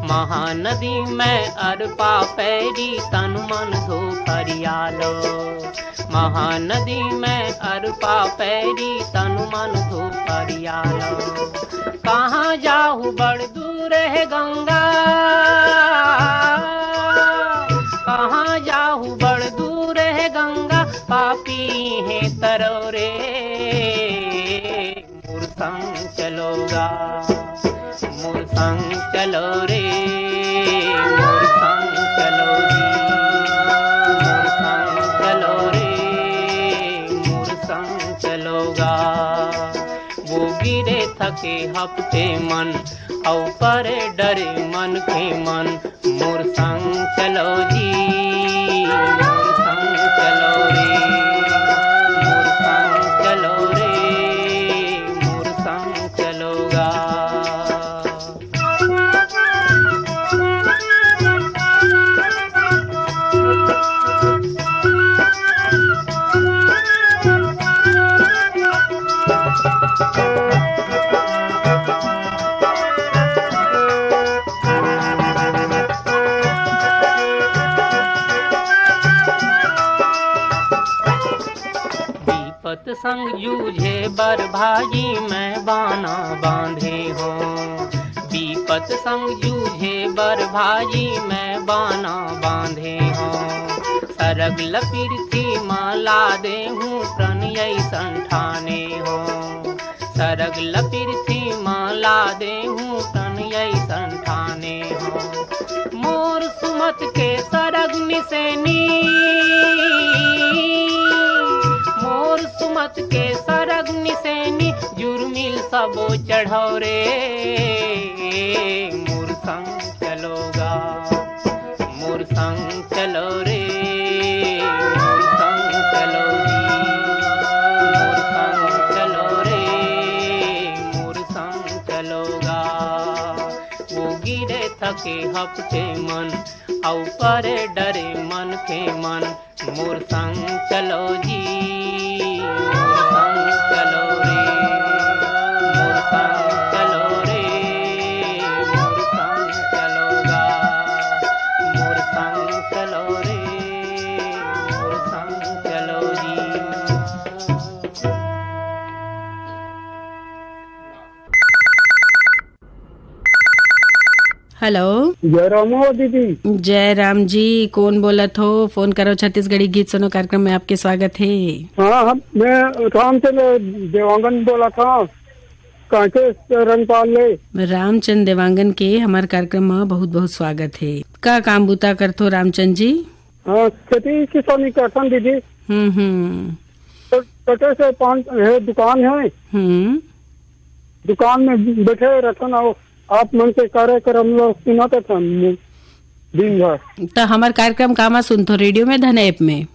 महानदी मैं अरपा पैरी तन मन धो फरियालो। महानदी मैं अरपा पैरी तन मन धो फरियालो। कहाँ जाहू बड़ दूर हे गंगा, कहाँ जाहू बड़ दूर हे गंगा, पापी हे तरो रे। मोर संग चलो गा, मोर संग चलो रे, मोर संग चलो जी, मोर संग चलो रे, मोर संग चलो गा। वो गिरे थके हपटे मन, अउ परे डरे मनखे मन। मोर संग चलो जी, मोर संग चलो रे, मोर संग चलो रे, मोर संग चलो गा। विपत संग जूझे बर भाजी मैं बाना बांधे हों। विपत संग जूझे बर भाजी मैं बाना बांधे हों। सरग ल पिरथी म ला देहूँ प्रण अइसन ठाने हों। सरग ल पिरथी म ला देहूँ प्रण अइसन ठाने हों। मोर सुमत के सरग निसेनी, मोर सुमत के सरग निसेनी जुर्मिल सबो चढ़ो रे। मोर संग चलो गा, मोर संग चलो रे, मोर संग चलो जी, मोर संग चलो रे, मोर संग चलो गा। वो गिरे थके हपके मन, अउ परे डरे मन के मन, मोर संग चलो जी, मोर संग चलो रे, मोर संग चलो रे, मोर संग चलो गा, मोर संग चलो रे, मोर संग चलो जी। हेलो। जय राम हो दीदी। जय राम जी, कौन बोलत हो? फोन करो छत्तीसगढ़ी गीत सुनो कार्यक्रम में आपके स्वागत है। हाँ, हम, मैं रामचंद्र देवांगन बोला था, कांके रंगपाल ले। रामचंद देवांगन के हमार कार्यक्रम में बहुत बहुत स्वागत है। का काम बूता करथो रामचंद जी? हाँ, खेती किसानी करथन दीदी। हम्म, हम्म। तो छोटे से पान है, दुकान है। हम्म। दुकान में बैठे रहथन और आप मन के कार्यक्रम लो सुनत हन दिन भर। तो हमार कार्यक्रम कामा सुनथो, रेडियो में धन ऐप में?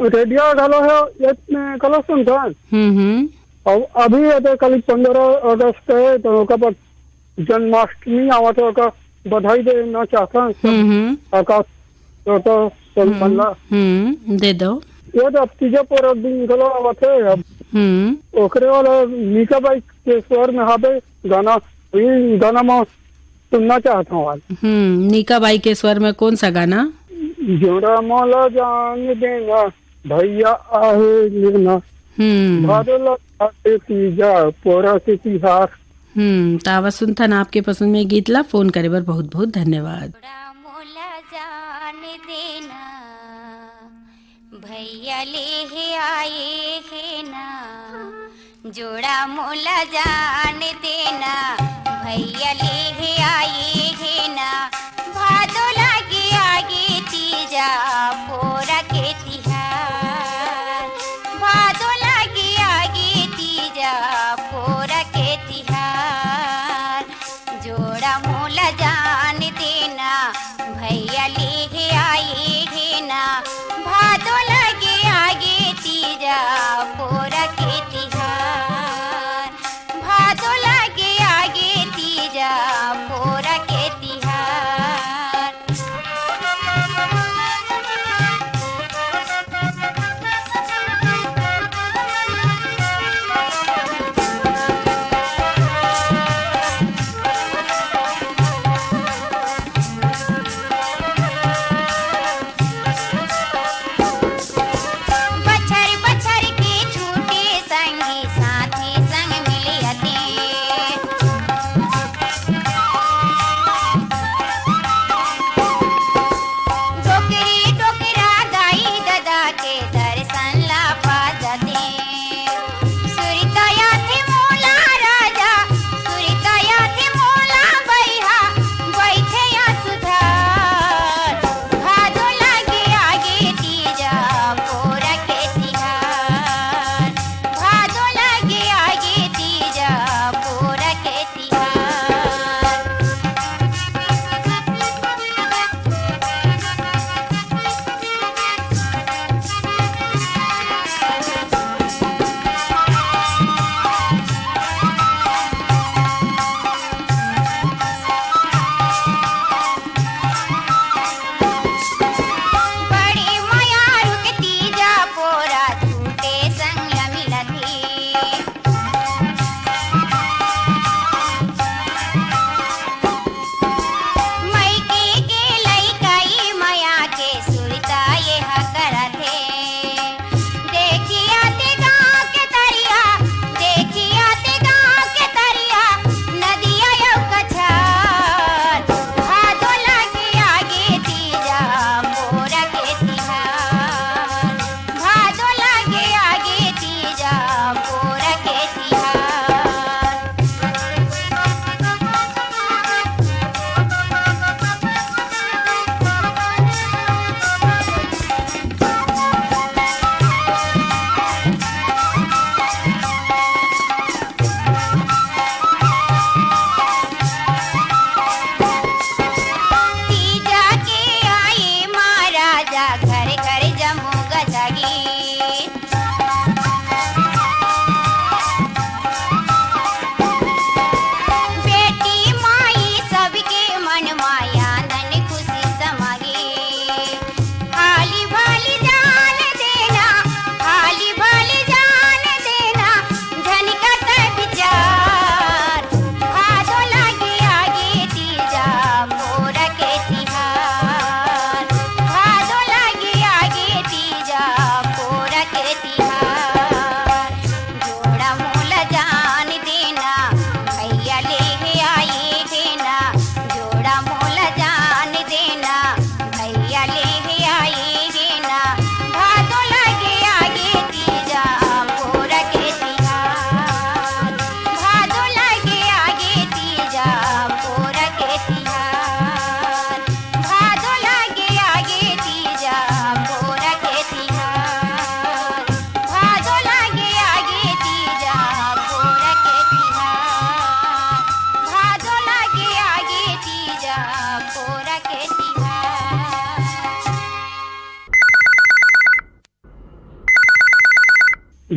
रेडियो घलो है, ऐप में घलो सुनथन। हम्म, हम्म। और अभी अदे कल पंद्रह अगस्त है, तो ओकर पर जन्माष्टमी आवत है, ओकर बधाई देना चाहथन सब। हम्म, हम्म। आकाश, तो, तो, तो हम्म, मल्ला। हम्म, दे दो। ये तो अब तीजा पोरा दिन घलो आवत है, अब हम्म। ओकरे वाला मीका बाई के स्वर में हाबे गाना, ये गाना में सुनना चाहता हूँ आज। हम्म, मीका बाई के स्वर में कौन सा गाना? जोड़ा मोला जान देना, भैया आहे लेना, हम्म। भादो लगा के तीजा, पोरा के तिहार। हम्म, त आवा सुनथन आपके पसंद में गीत ला। फोन करे बर बहुत बहुत धन्यवाद। थोड़ा मोला जान देना, भैया ले हे आए हे ना, जोड़ा मोला जान देना, भैया ले हे आए हे ना, भादो लागे आगे तीजा, पोरा के तिहार, भादो लागे आगे तीजा, पोरा के तिहार, जोड़ा मोला जान देना, भैया ले हे आए हे ना, भादो लगे आगे तीजा, पोरा के तिहार, भादो लगे आगे तीजा, पोरा के तिहार।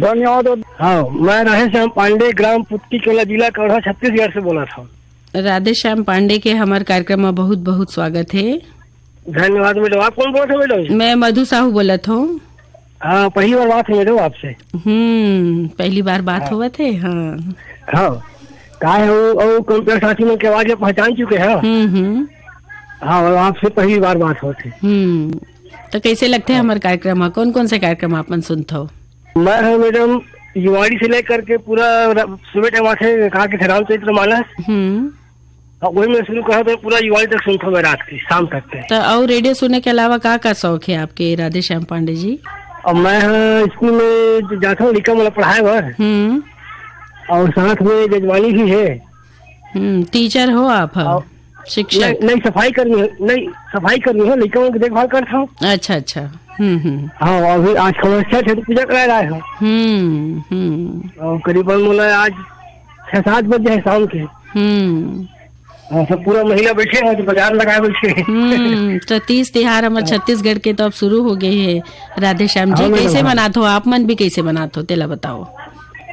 धन्यवाद। हाँ, मैं राधेश्याम पांडे, ग्राम पुत्ती कोला, जिला कवर्धा, छत्तीसगढ़ से बोलत हँव। राधेश्याम पांडे के हमर कार्यक्रम में बहुत बहुत स्वागत हे। धन्यवाद मैडम। आप कौन बोलत हो मैडम? मैं मधु साहू बोलत हँव। हाँ, पहली बार बात है मैडम आपसे। हम्म, पहली बार बात हाँ। होवत हे, हाँ। हाँ, का है वो, वो कंप्यूटर साथी मन के आवाज में पहचान चुके हैं। हम्म, हम्म। हाँ, और आपसे पहली बार बात होत हे। हम्म, तो कैसे लगथे हाँ। हमर कार्यक्रम ह? कौन कौन से कार्यक्रम आप मन सुनथव? मैं हूँ मैडम, युवाड़ी से लेकर के पूरा र-, सुबह टाइम आथे, कहा कि रामचरित्र मानस। हम्म। और वही मैं शुरू करा तो पूरा युवाड़ी तक सुनता हूँ मैं रात की, शाम तक के। तो और रेडियो सुने के अलावा का का शौक है आपके, राधेश्याम पांडे जी? अब मैं, हाँ, स्कूल में जाता हूँ, लड़का मन ला पढ़ाए बर। हम्म। और साथ में जजमानी भी है। हम्म, टीचर हो आप, हाँ? और शिक्षक? नहीं, नहीं, सफाई कर्मी हो, नहीं, सफाई कर्मी हो, लड़का मन की देखभाल करता हूँ। अच्छा, अच्छा। हम्म, हम्म। हाँ, अभी आज खमरछठ है तो पूजा कराए रहा है। हम्म, हम्म। और करीबन मोला आज छह सात बजे है शाम के। हम्म। हाँ, सब पूरा महीना बैठे हैं, तो बाजार लगाए बैठे हैं। हम्म, तो तीज तिहार हमर हाँ। छत्तीसगढ़ के तो अब शुरू हो गए है। राधेश्याम जी, हाँ, मैडम, कैसे हाँ। मनात हो आप मन भी, कैसे मनात हो, तेला बताओ।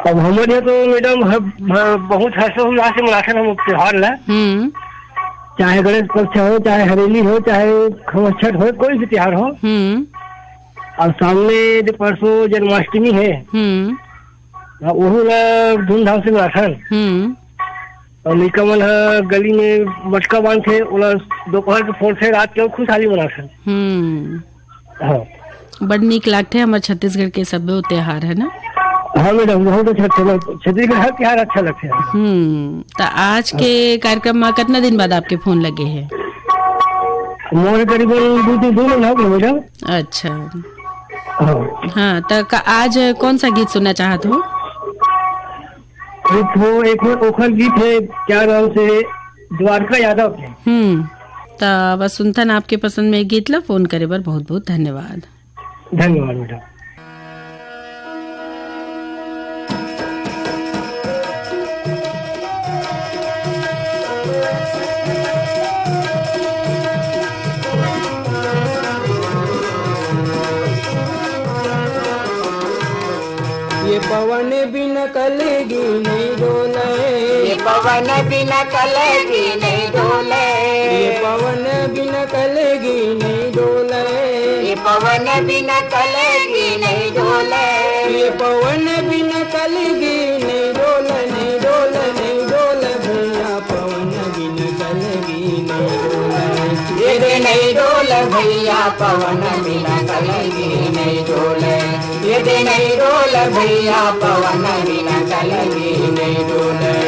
अब हमर यहाँ तो मैडम ह-, ह-, बहुत हर्षोल्लास से मनाथन हम त्योहार ला। हम्म। चाहे गणेश पक्ष हो, चाहे हरेली हो, चाहे खमरछठ हो, कोई भी त्योहार हो। हम्म। और सामने जो परसों जन्माष्टमी है, हम्म। हाँ, वहू ला धूमधाम से मनाथन। हम्म। और लइका मन ह गली में मटका बांधथे, ओला दोपहर के फोड़थे, रात के अउ खुशहाली मनाथन। हम्म। हाँ। बड़ नीक लागथे हमर छत्तीसगढ़ के सब्बो त्योहार, है ना? हाँ मैडम, बहुत अच्छा, अच्छा लग-, छत्तीसगढ़ हर त्योहार अच्छा लगथे। हम्म, त आज के कार्यक्रम में कितना दिन बाद आपके फोन लगे है? मोर करीबन दो तीन दिन हो गए मैडम। अच्छा। हाँ। हाँ, त का-, आज कौन सा गीत सुनना चाहत हो? एक ठो, एक ठो ओखर गीत है, क्या नाम से, द्वारका यादव के। हम्म, त बस सुनथन आपके पसंद में गीत ला। फोन करे बर बहुत बहुत धन्यवाद। धन्यवाद मैडम। ये पवन बिन कलगी नहीं डोले। ये पवन बिन कलगी नहीं डोले। ये पवन बिन कलगी नहीं डोले। ये पवन बिन कलगी नहीं डोले। ये पवन बिन कलगी नहीं डोले, नहीं डोले, नहीं डोले भैया, पवन बिन कलगी नहीं डोले। ये दे नहीं डोले भैया, पवन बिन कलगी नहीं डोले। ये दे नहीं डोले भैया, पवन बिन कलगी नहीं डोले।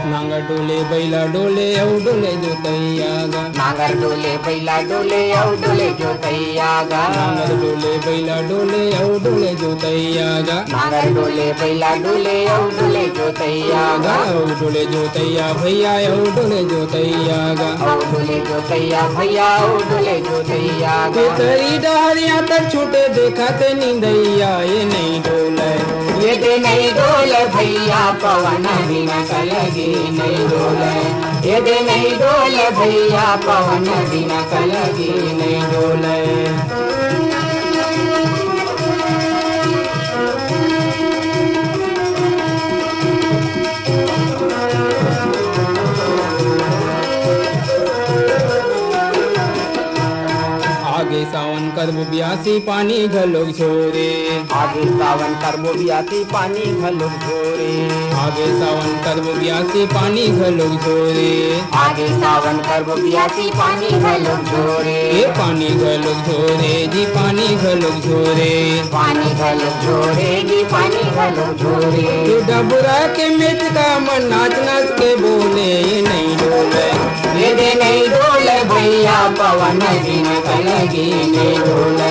नांगर डोले, बैला डोले, अउ डोले जोतैया गा। नांगर डोले, बैला डोले, अउ डोले जोतैया गा। नांगर डोले, बैला डोले, अउ डोले जोतैया गा। नांगर डोले, बैला डोले, अउ डोले जोतैया गा। अउ डोले जोतैया भैया, अउ डोले जोतैया गा। अउ डोले जोतैया भैया, अउ डोले जोतैया गा। केतरी डहरिया तक छूटे देखत निंदैया, ये नहीं डोले। ये दे नहीं डोले भैया, पवन बिना कलगी नहीं डोले। ये दे नहीं डोले भैया, पवन बिना कलगी नहीं डोले। आगे सावन करबो बियासी, पानी घलोक झोरे। आगे सावन करबो बियासी, पानी घलोक झोरे। आगे सावन करबो बियासी, पानी घलोक झोरे। आगे सावन करबो बियासी, पानी घलोक झोरे। ए पानी घलोक झोरे जी, पानी घलोक झोरे। पानी घलोक झोरे जी, पानी घलोक झोरे। तू डबरा के मेचका मन नाच नाच के बोले, ये नहीं डोले। ये दे नहीं डोले भैया, पवन बिना कलगी नहीं डोले।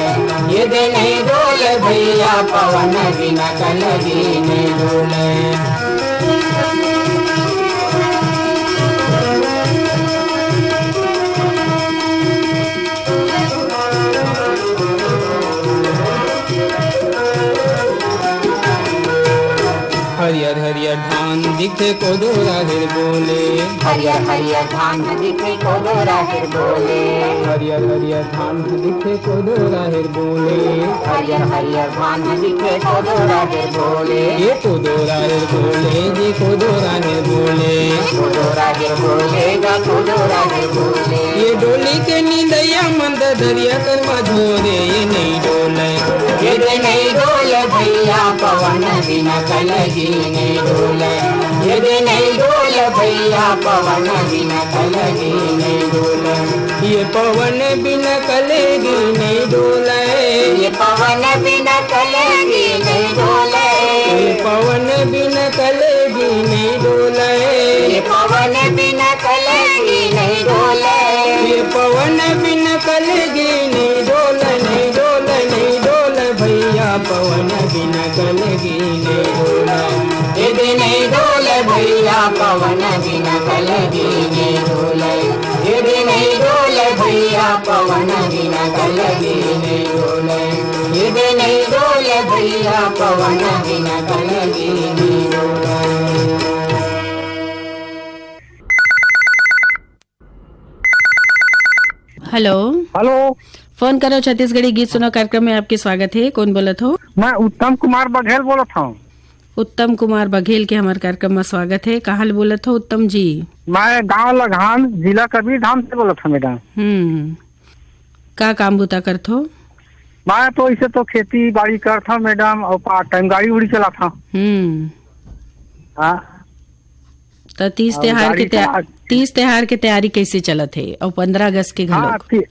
ये दे नहीं डोले भैया, पवन बिना कलगी नहीं डोले। हरिया कोदो राहेर बोले। हरियर हरियर धान ह दिखे, कोदो राहेर बोले। हरियर हरियर धान ह दिखे, कोदो राहेर बोले। हरियर हरियर धान ह दिखे, कोदो राहेर बोले। ये कोदो राहेर बोले, ये कोदो राहेर बोले। कोदो राहेर बोले गा, कोदो राहेर बोले। ये डोली के निंदैया मन ददरिया कर मझोरे, ये नइ डोले। ये दे नइ डोले भैया, पवन बिना कलगी नइ डोले। ये दे नइ डोले भैया, पवन बिना कलगी नइ डोले। ये पवन बिना कलगी नइ डोले। ये पवन बिना कलगी नइ डोले। ये पवन बिना कलगी नइ डोले। ये पवन बिना कलगी नइ डोले। ये पवन बिना कलगी नइ डोले, नइ डोले, नइ डोले भैया, पवन बिना कलगी नइ डोले। ये दे नइ डोले भैया, पवन बिना कलगी नइ डोले। ये दे नइ डोले भैया, पवन बिना कलगी नइ डोले। ये दे नइ डोले भैया, पवन बिना कलगी नइ डोले। हेलो। हेलो। फोन करो छत्तीसगढ़ी गीत सुनो कार्यक्रम में आपके स्वागत है। कौन बोलत हो? मैं उत्तम कुमार बघेल बोलत हूँ। उत्तम कुमार बघेल के हमारे कार्यक्रम में स्वागत है। कहाँ ले बोलत हो उत्तम जी? मैं गांव लघान, जिला कबीरधाम से बोलत हूँ मैडम। हम्म, का काम बुता करत हो? मैं तो इसे तो खेती बाड़ी करत हूँ मैडम, और पार्ट टाइम गाड़ी उड़ी चलात हूँ। हम्म। हाँ। त तीज और त्योहार गाड़ी के तैया-, चला- तीज त्योहार के तैयारी कैसे चलत हे? और पन्द्रह अगस्त के हाँ, घलोक? ती-,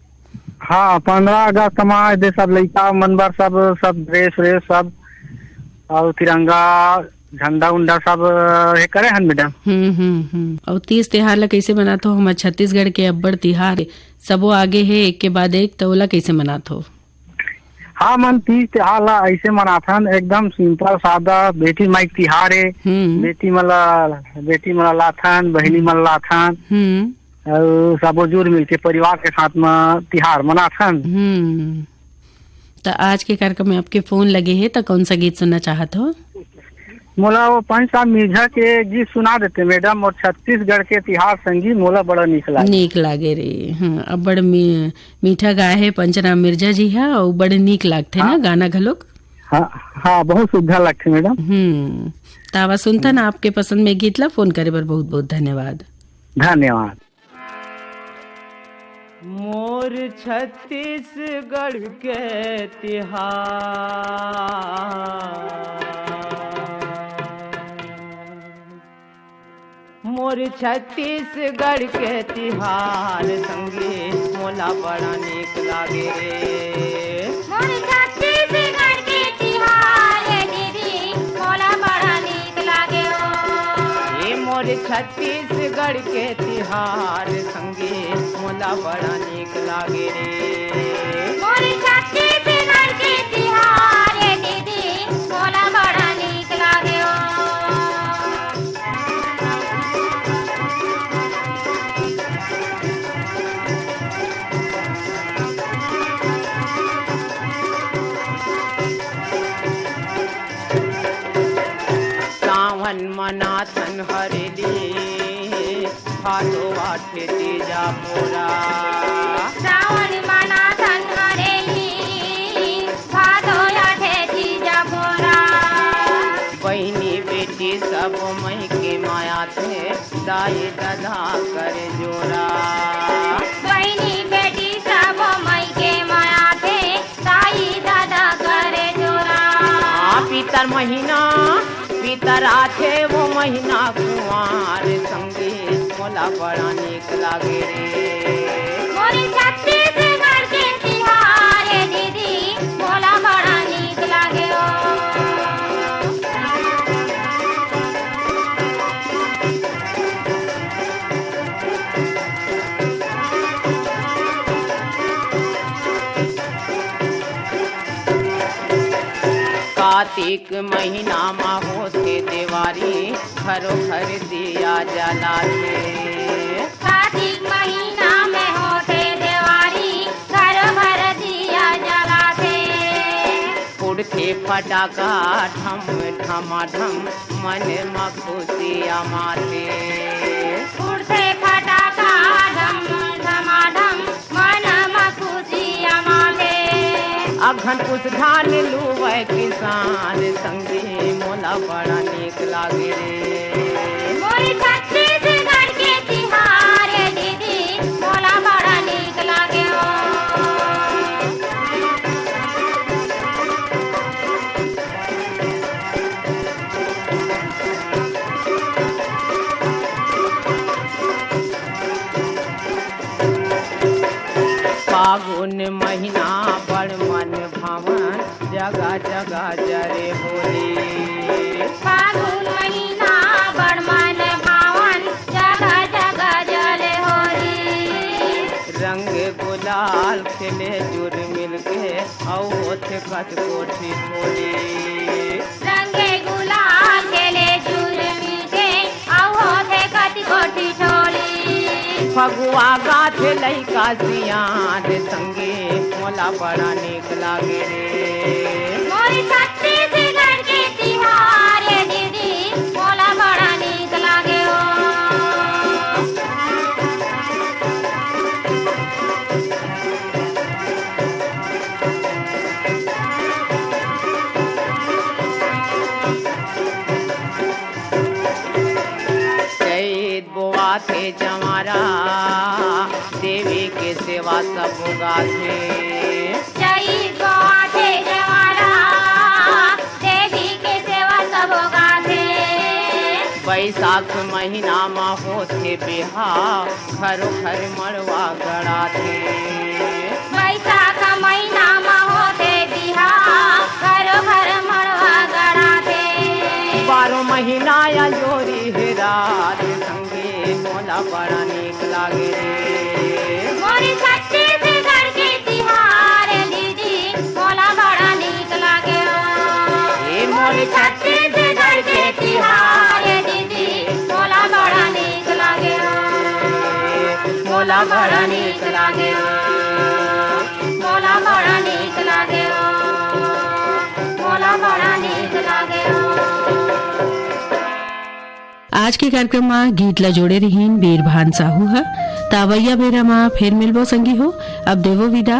हाँ, पन्द्रह अगस्त में दे सब लइका मन बर सब, सब ड्रेस व्रेस सब, और तिरंगा झंडा उंडा सब, अ, हे करे हन मैडम। हम्म, हम्म, हम्म। और तीज त्योहार ला कैसे मनात हो? हमर छत्तीसगढ़ के अब्बड़ तिहार सबो आगे हे एक के बाद एक, त ओला कैसे मनात हो? हाँ, मन तीज त्योहार ला ऐसे मनाथन, एकदम सिंपल सादा, बेटी माई के तिहार हे। हम्म। बेटी मन ला, बेटी मन ला लाथन, बहिनी मन ला लाथन। हम्म। अउ सबो जुर मिल के परिवार के साथ म तिहार मनाथन। हम्म। त आज के कार्यक्रम में आपके फोन लगे हे, त कौन सा गीत सुनना चाहत हो? मोला वो पंच साहब मिर्जा के गीत सुना देते मैडम, और छत्तीसगढ़ के तिहार संगी मोला बड़ा नीक लागे। नीक लागे रे, हाँ, अब्बड़ मी-, मीठा गाए हे पंचराम मिर्जा जी हा, अउ बड़ नीक लागथे ना हाँ। गाना घलोक। हाँ, हाँ, बहुत सुघर लागथे मैडम। हम्म, त आवा सुनथन आपके पसंद में गीत ला। फोन करे बर बहुत बहुत धन्यवाद। धन्यवाद। मोर छत्तीसगढ़ के तिहार, मोर छत्तीसगढ़ के तिहार संगी मोला बड़ा नीक लागे रे। मोर छत्तीसगढ़ के तिहार दीदी मोला बड़ा नीक लागे ओ। ए मोर छत्तीसगढ़ के तिहार संगी मोला बड़ा नीक लागे रे। मोर छत्तीसगढ़ के तिहार ए दीदी, मोला बड़ा नीक लागे ओ। सावन मनाथन हरेली, भादो आठे तीजा पोरा। सावन मनाथन हरेली, भादो आठे तीजा पोरा। बहिनी बेटी सब मई के माया थे, दाई ददा कर जोरा। बहिनी बेटी सब मई के माया थे, दाई ददा करे जोरा। आ, पीतर महीना, पीतर आथे वो महीना कुंवार संगी, मोला बड़ा नीक लागे रे। मोरे छत्तीसगढ़ के तिहार ए दीदी, मोला बड़ा नीक लागे ओ। कातिक महीना म होथे देवारी, घरो घर दिया जलाथे। कातिक महीना में होथे देवारी, घरो घर दिया जलाथे। उड़थे फटाका ढम ढमाढम, मन म खुशिया माते। उड़थे फटाका ढम ढमाढम, मन म खुशिया माते। अघन पुस धान लुवय किसान, संगी मोला बड़ा नीक लागे रे। मोर छत्तीसगढ़ के तिहार दीदी, मोला बड़ा नीक लागे ओ। फागुन महीना बड़ मन भावन, जगा जगा जरे होरी। फागुन महीना बड़ मन भावन, जगा जगा जरे होरी। रंग गुलाल खेले जुर मिलके, अउ होथे कत कोठी ठोरी। रंग गुलाल खेले जुर मिलके, अउ होथे कत कोठी ठोरी। फगुआ गाथे लइका सियान, संगी मोला बड़ा नीक लागे रे। मोर छत्तीसगढ़ के तिहार दीदी, मोला बड़ा नीक लागे ओ। चैत बोआथे जंवारा, देवी के सेवा सब गाथे। चैत बोआथे जंवारा, देवी के सेवा सब गाथे। बैसाख महीना म होथे बिहाव, घरो घर मड़वा गड़ाथे। बैसाख महीना म होथे बिहाव, घरो घर मड़वा गड़ाथे। बारो महीना अंजोरी हे रात, संगी मोला बड़ा नीक लागे रे। मोर छत्तीसगढ़ के तिहार दीदी, मोला बड़ा नीक लागे ओ। ए मोर छत्तीसगढ़ के तिहार दीदी, मोला बड़ा नीक लागे ओ। मोला बड़ा नीक लागे ओ। मोला बड़ा नीक लागे ओ। मोला बड़ा नीक लागे ओ। आज के कार्यक्रम म गीत ल जोड़े रहिन बीरभान साहू ह। त अवइया बेरा म फेर मिलबो संगी हो। अब देवो विदा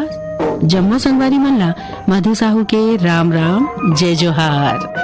जम्मो संगवारी मन ला मधु साहू के राम राम, जय जोहार।